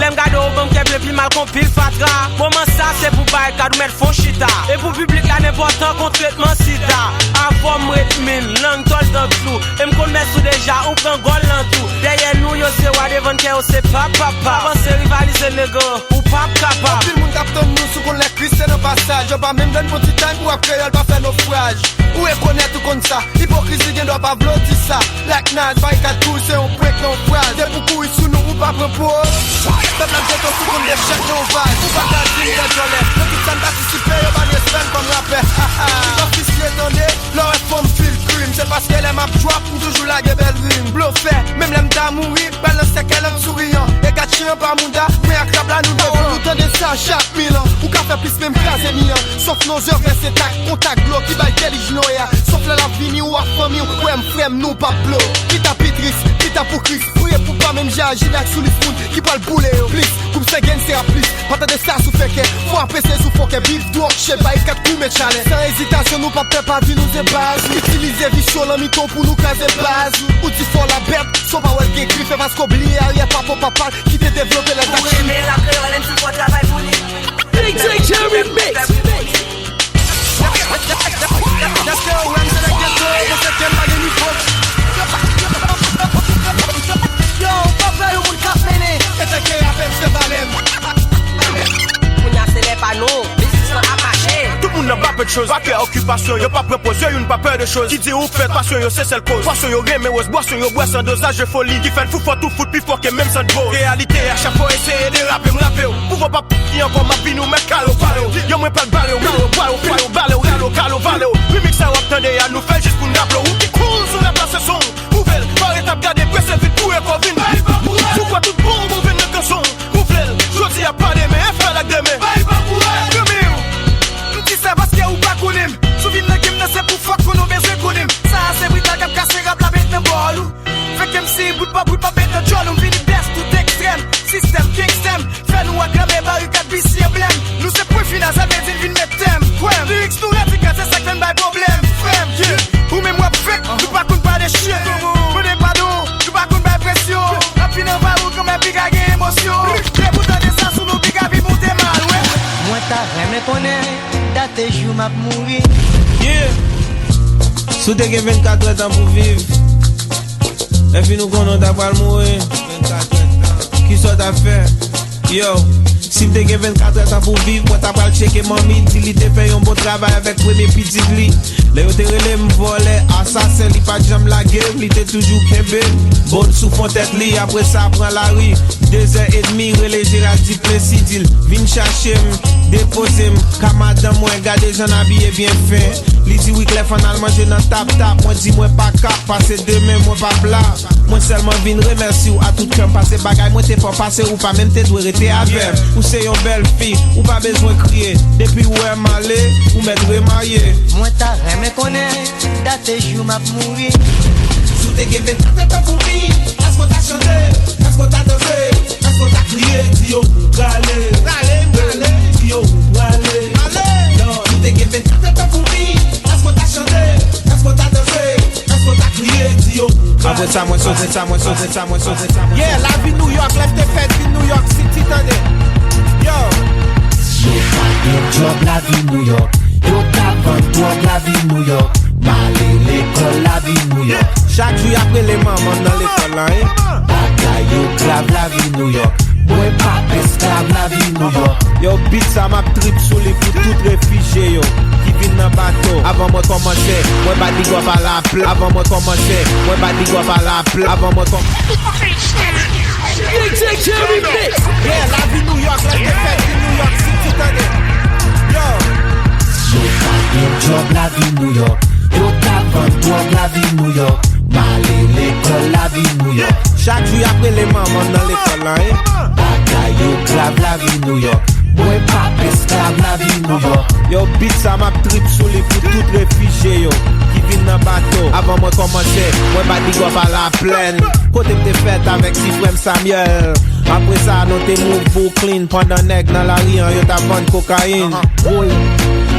Lè m gade w, ban m kè ple pi mal konpil fatra. Moman sa, se pou barikat ou mèt fon chita. E pou piblik la, n enpòtan kon tretman sida. Avè w m ret min, lang tòl dan klou. E m konn mès ou deja, ou pran gòl nan tou. Dèyè nou, yo se wa, devan n kè yo se pa, pa, pa. Avanse, rivalize, nègre. Ou p ap kapab. Anpil moun k ap tann nou sou konn lè Kris te nan pasaj. Yo pa menm jwenn bon ti time pou rap kreyòl pa fè nofraj. Ou rekonèt ou konn sa. Ipokrizi gen dwa pa vle w di sa. Black Nas, barikat tou, se yon prank nan yon fraz. Depi w kouri sou nou, ou pa pran poz. Pèp la jete w sou konn dechèk nan yon vaz. Ou pa ka di m nan djòlè. Nan tout sa n patisipe, yo pa n respè, n kòm rapè. Ha, ha. Ofisye, tande, lè w wè fanm fil krim. Se paske lè m ap drop, m toujou lage bèl rim. Blofè, menm lè m ta mouri, Pral nan sèkèy lang souriyan. E gad chen an pa mouda, men ak rap la nou devan. Pawòl nou tande sa chak mil an. Ou ka fè plis menm kraze mi an. Sòf nan zè vè se tak, kontak dlo ki bay kè li jinoya. Sòf lè l ap vini ou ak fanmi w. Kwè m frè m nou p ap blo. Pita pi tris, pi Ta pou Kris, priye pou pa menm jan aji ak sou lis moun ki pral boule yo. Plis, koup sangèn se ap plis. Pa tande sa sou fè kè, fò apresye sou fò kè. Bif, dwòg, chet, bay kat kou met chalè. San ezitasyon, nou p ap pè pa vi nou se baz. Itilize vi cho lan mitan w pou nou kraze baz. Ou di fò la bèt, san w pa wè l gen kri, fè paske w bliye aryè papa w papa l ki te devlope lè Ou reme rap kreyòl, M C fò travay pou li. D J Jerry Mix. Dèske ou wè m se nèg geto, ou panse ke m pa gen nivo. Yo, ou pa vle yon moun k ap mennen. E teke rapè m se valè m. Kounye a se lè pa nou, biznis lan ap mache. Tout moun nan pa pè choz, pa kè okipasyon, yo pa pran poz, yo youn pa pè de choz. Ki di ou k fè pasyon yo se sèl koz. Pwason yo renmen woz, bwason yo bwè san dozaj de foli. Ki fè n fou fò tou fout pi fò ke menm san dwoz. Reyalite a chak fwa w eseye derape m rape w. Pouvwa pa ki ankò m ap vin ou mèt kalo pale w. Yo mwen pral bare w, kalo pale w, fwaye w bale w, rale w kalo vale w. Remix sa w ap tande a nou fè jis pou n raple w. Ou ki kouz ou deplase son w. Mouve l, pa ret ap gade prese vit pou ekò vin. Poukwa tout bon bon vin nan kanson w. Mouve l, jodi a pa demen, e fè l ak demen. Granmè w. M di sa paske ou pa konnen m. Si w vin nan game nan se pou fòk konnen w bezwen konnen m. Sa a se brital k ap kase rap la met nan bòl ou. Fèk M C bout pa bout pa pete djòl ou m vini bèst tout ekstrèm. Sistèm gangstèm fè nou aklame barikad B C enblèm. Nou se pwen final sa vle di n vin met tèm. Kwè m, lyrics nou radikal se sa k fè n bay pwoblèm. Frè m, yeah. Ou menm w ap fake, nou pa konn pale shit. Mande padon, nou pa konn bay presyon. N ap fin anba ou kanmenm piga gen emosyon. Lè pou tande sa sou nou piga vi moute mal, wè. Mwen ta renmen konnen dat e jou m ap mouri. Yeah. Si w te gen vennkat èdtan pou viv, epi nou konnen w ta pral mouri, kisa w t ap fè? Yo, si m te gen vennkat èdtan pou viv, mwen ta pral tcheke manmi, di li te fè yon bon travay avèk premye pitit li. Lè yo te rele m vòlè, asasen, li pa t janm lage m, li te toujou kenbe m, bon sou fon tèt li. Apre sa, pran lari, de zè edmi, rele Gerald Duplessis, di l vin chache m, depoze m, ka madanm mwen, gade jan n abiye byen fen. Li di, Wiclef, ann al manje nan Tap Tap. Mwen di, mwen pa kap, pase demen, mwen p ap la. Mwen sèlman vin remèsye w a tout kè m, pase bagay mwen te fè w pase, ou pa menm te dwe rete avè m. Ou se yon bèl fi, ou pa bezwen kriye. Depi w wè m ale, ou mèt remarye. Mwen ta renmen konnen dat e jou m ap mouri. Si w te gen vennkat èdtan pou viv, èske w ta chante? Èske w ta danse? Èske w ta kriye? Di yo pou prale. Prale, prale. Di yo pou prale. Prale. Yo, si w te gen vennkat èdtan pou viv, èske w ta chante? Èske w ta danse? Èske w ta kriye? Di yo pou prale. Apre sa, mwen sote, sa, mwen sote, sa, mwen sote, sa, mwen sote. Yeah, lavi Nouyòk, lè m te fèt vin Nouyòk City, tande. Yo. Yo pa gen djòb, lavi Nouyòk. Yo t ap vann dwòg, lavi Nouyòk. M ale lekòl, lavi Nouyòk. Chak jou y ap rele manman m nan lekòl la, hein. Bagay yo grav, lavi Nouyòk. Mwen p ap esklav, lavi Nouyòk. Yo, beat sa m ap trip sou li pou tout refijye yo ki vin nan bato. Avan mwen kòmanse, mwen bat big up a la pla. Avan mwen kòmanse, mwen bat big up a la pla. Avan mwen kòm- D J Jerry Mix. Yeah, lavi Nouyòk, lè m te fèt vin Nouyòk City, tande. Yo. Yo pa gen djòb, lavi Nouyòk. Yo t ap vann dwòg, lavi Nouyòk. M ale lekòl, lavi Nouyòk. Chak jou y ap rele manman m nan lekòl la, hein. Bagay yo grav, lavi Nouyòk. Mwen p ap esklav, lavi Nouyòk. Yo, beat sa m ap trip sou li pou tout refijye yo ki vin nan bato. Avan mwen kòmanse, mwen bat big up a la plèn, kote m te fèt avèk ti frè m Samuel. Apre sa, nou te move Brooklyn pandan nèg nan lari an yo t ap vann kokayin. Woy,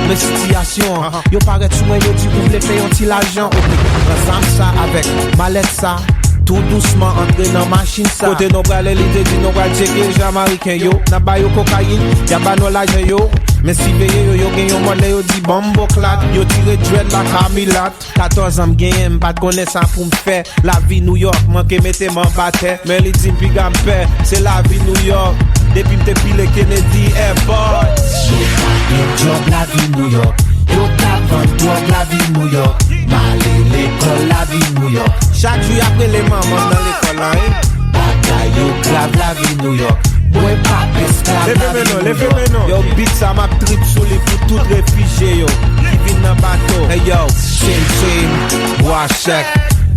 men sitiyasyon an. Yo parèt sou mwen, yo di ou vle fè yon ti lajan. Oke, pran zam sa avèk malèt sa. Tou dousman antre nan machin sa. Kote nou prale, li te di nou pral tcheke Jamariken yo. N ap ba yo kokayin, y ap ba nou lajan yo. Men siveye yo, yo gen yon mòd lè yo di banm boklat. Yo tire dread la kamilat. Katòz an m genyen, m pa t konnen sa pou m fè. Lavi Nouyòk manke mete m anba tè. Men li di m piga m pè, se lavi Nouyòk. Depi m te pile Kennedy Airport. Yo pa gen djòb, lavi Nouyòk. Yo t ap vann dwòg, lavi Nouyòk. M ale lekòl, lavi Nouyòk. Chak jou y ap rele manman m nan lekòl la, hein. Bagay yo grav, lavi Nouyòk. Mwen p ap esklav, lavi Nouyòk. Yo, beat sa m ap trip sou li pou tout refijye yo ki vin nan bato. Hey yo, Chin Chin, bwa chèk,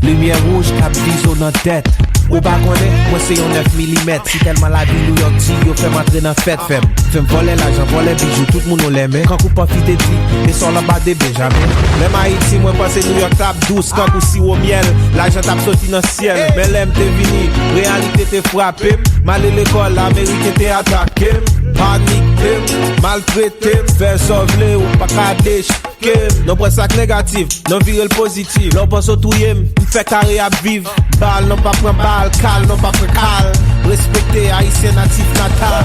limyè wouj k ap vize w nan tèt. Ou pa konnen, mwen se yon nèf milimèt. Si tèlman lavi New York di, yo fè m antre nan fèt. Fè m, fè m vòlè lajan, vòlè bijou, tout moun ou lèmen. Kankou Puffy te di, it's all about the Benjamin. Lè m Ayiti, mwen panse New York t ap dous, kankou siwo myèl. Lajan t ap soti nan syèl. Men lè m te vini, reyalite te frape m. M ale lekòl, Ameriken te atake m. Panike m, maltrete m. Fè sa w vle, ou pa ka dechike m. Non pran sa k negatif, non vire l pozitif. Lè w panse w touye m, m fè kare ap viv. Bal, non pa pran bal, kal, non pa pran kal. Respekte Ayisyen natif natal.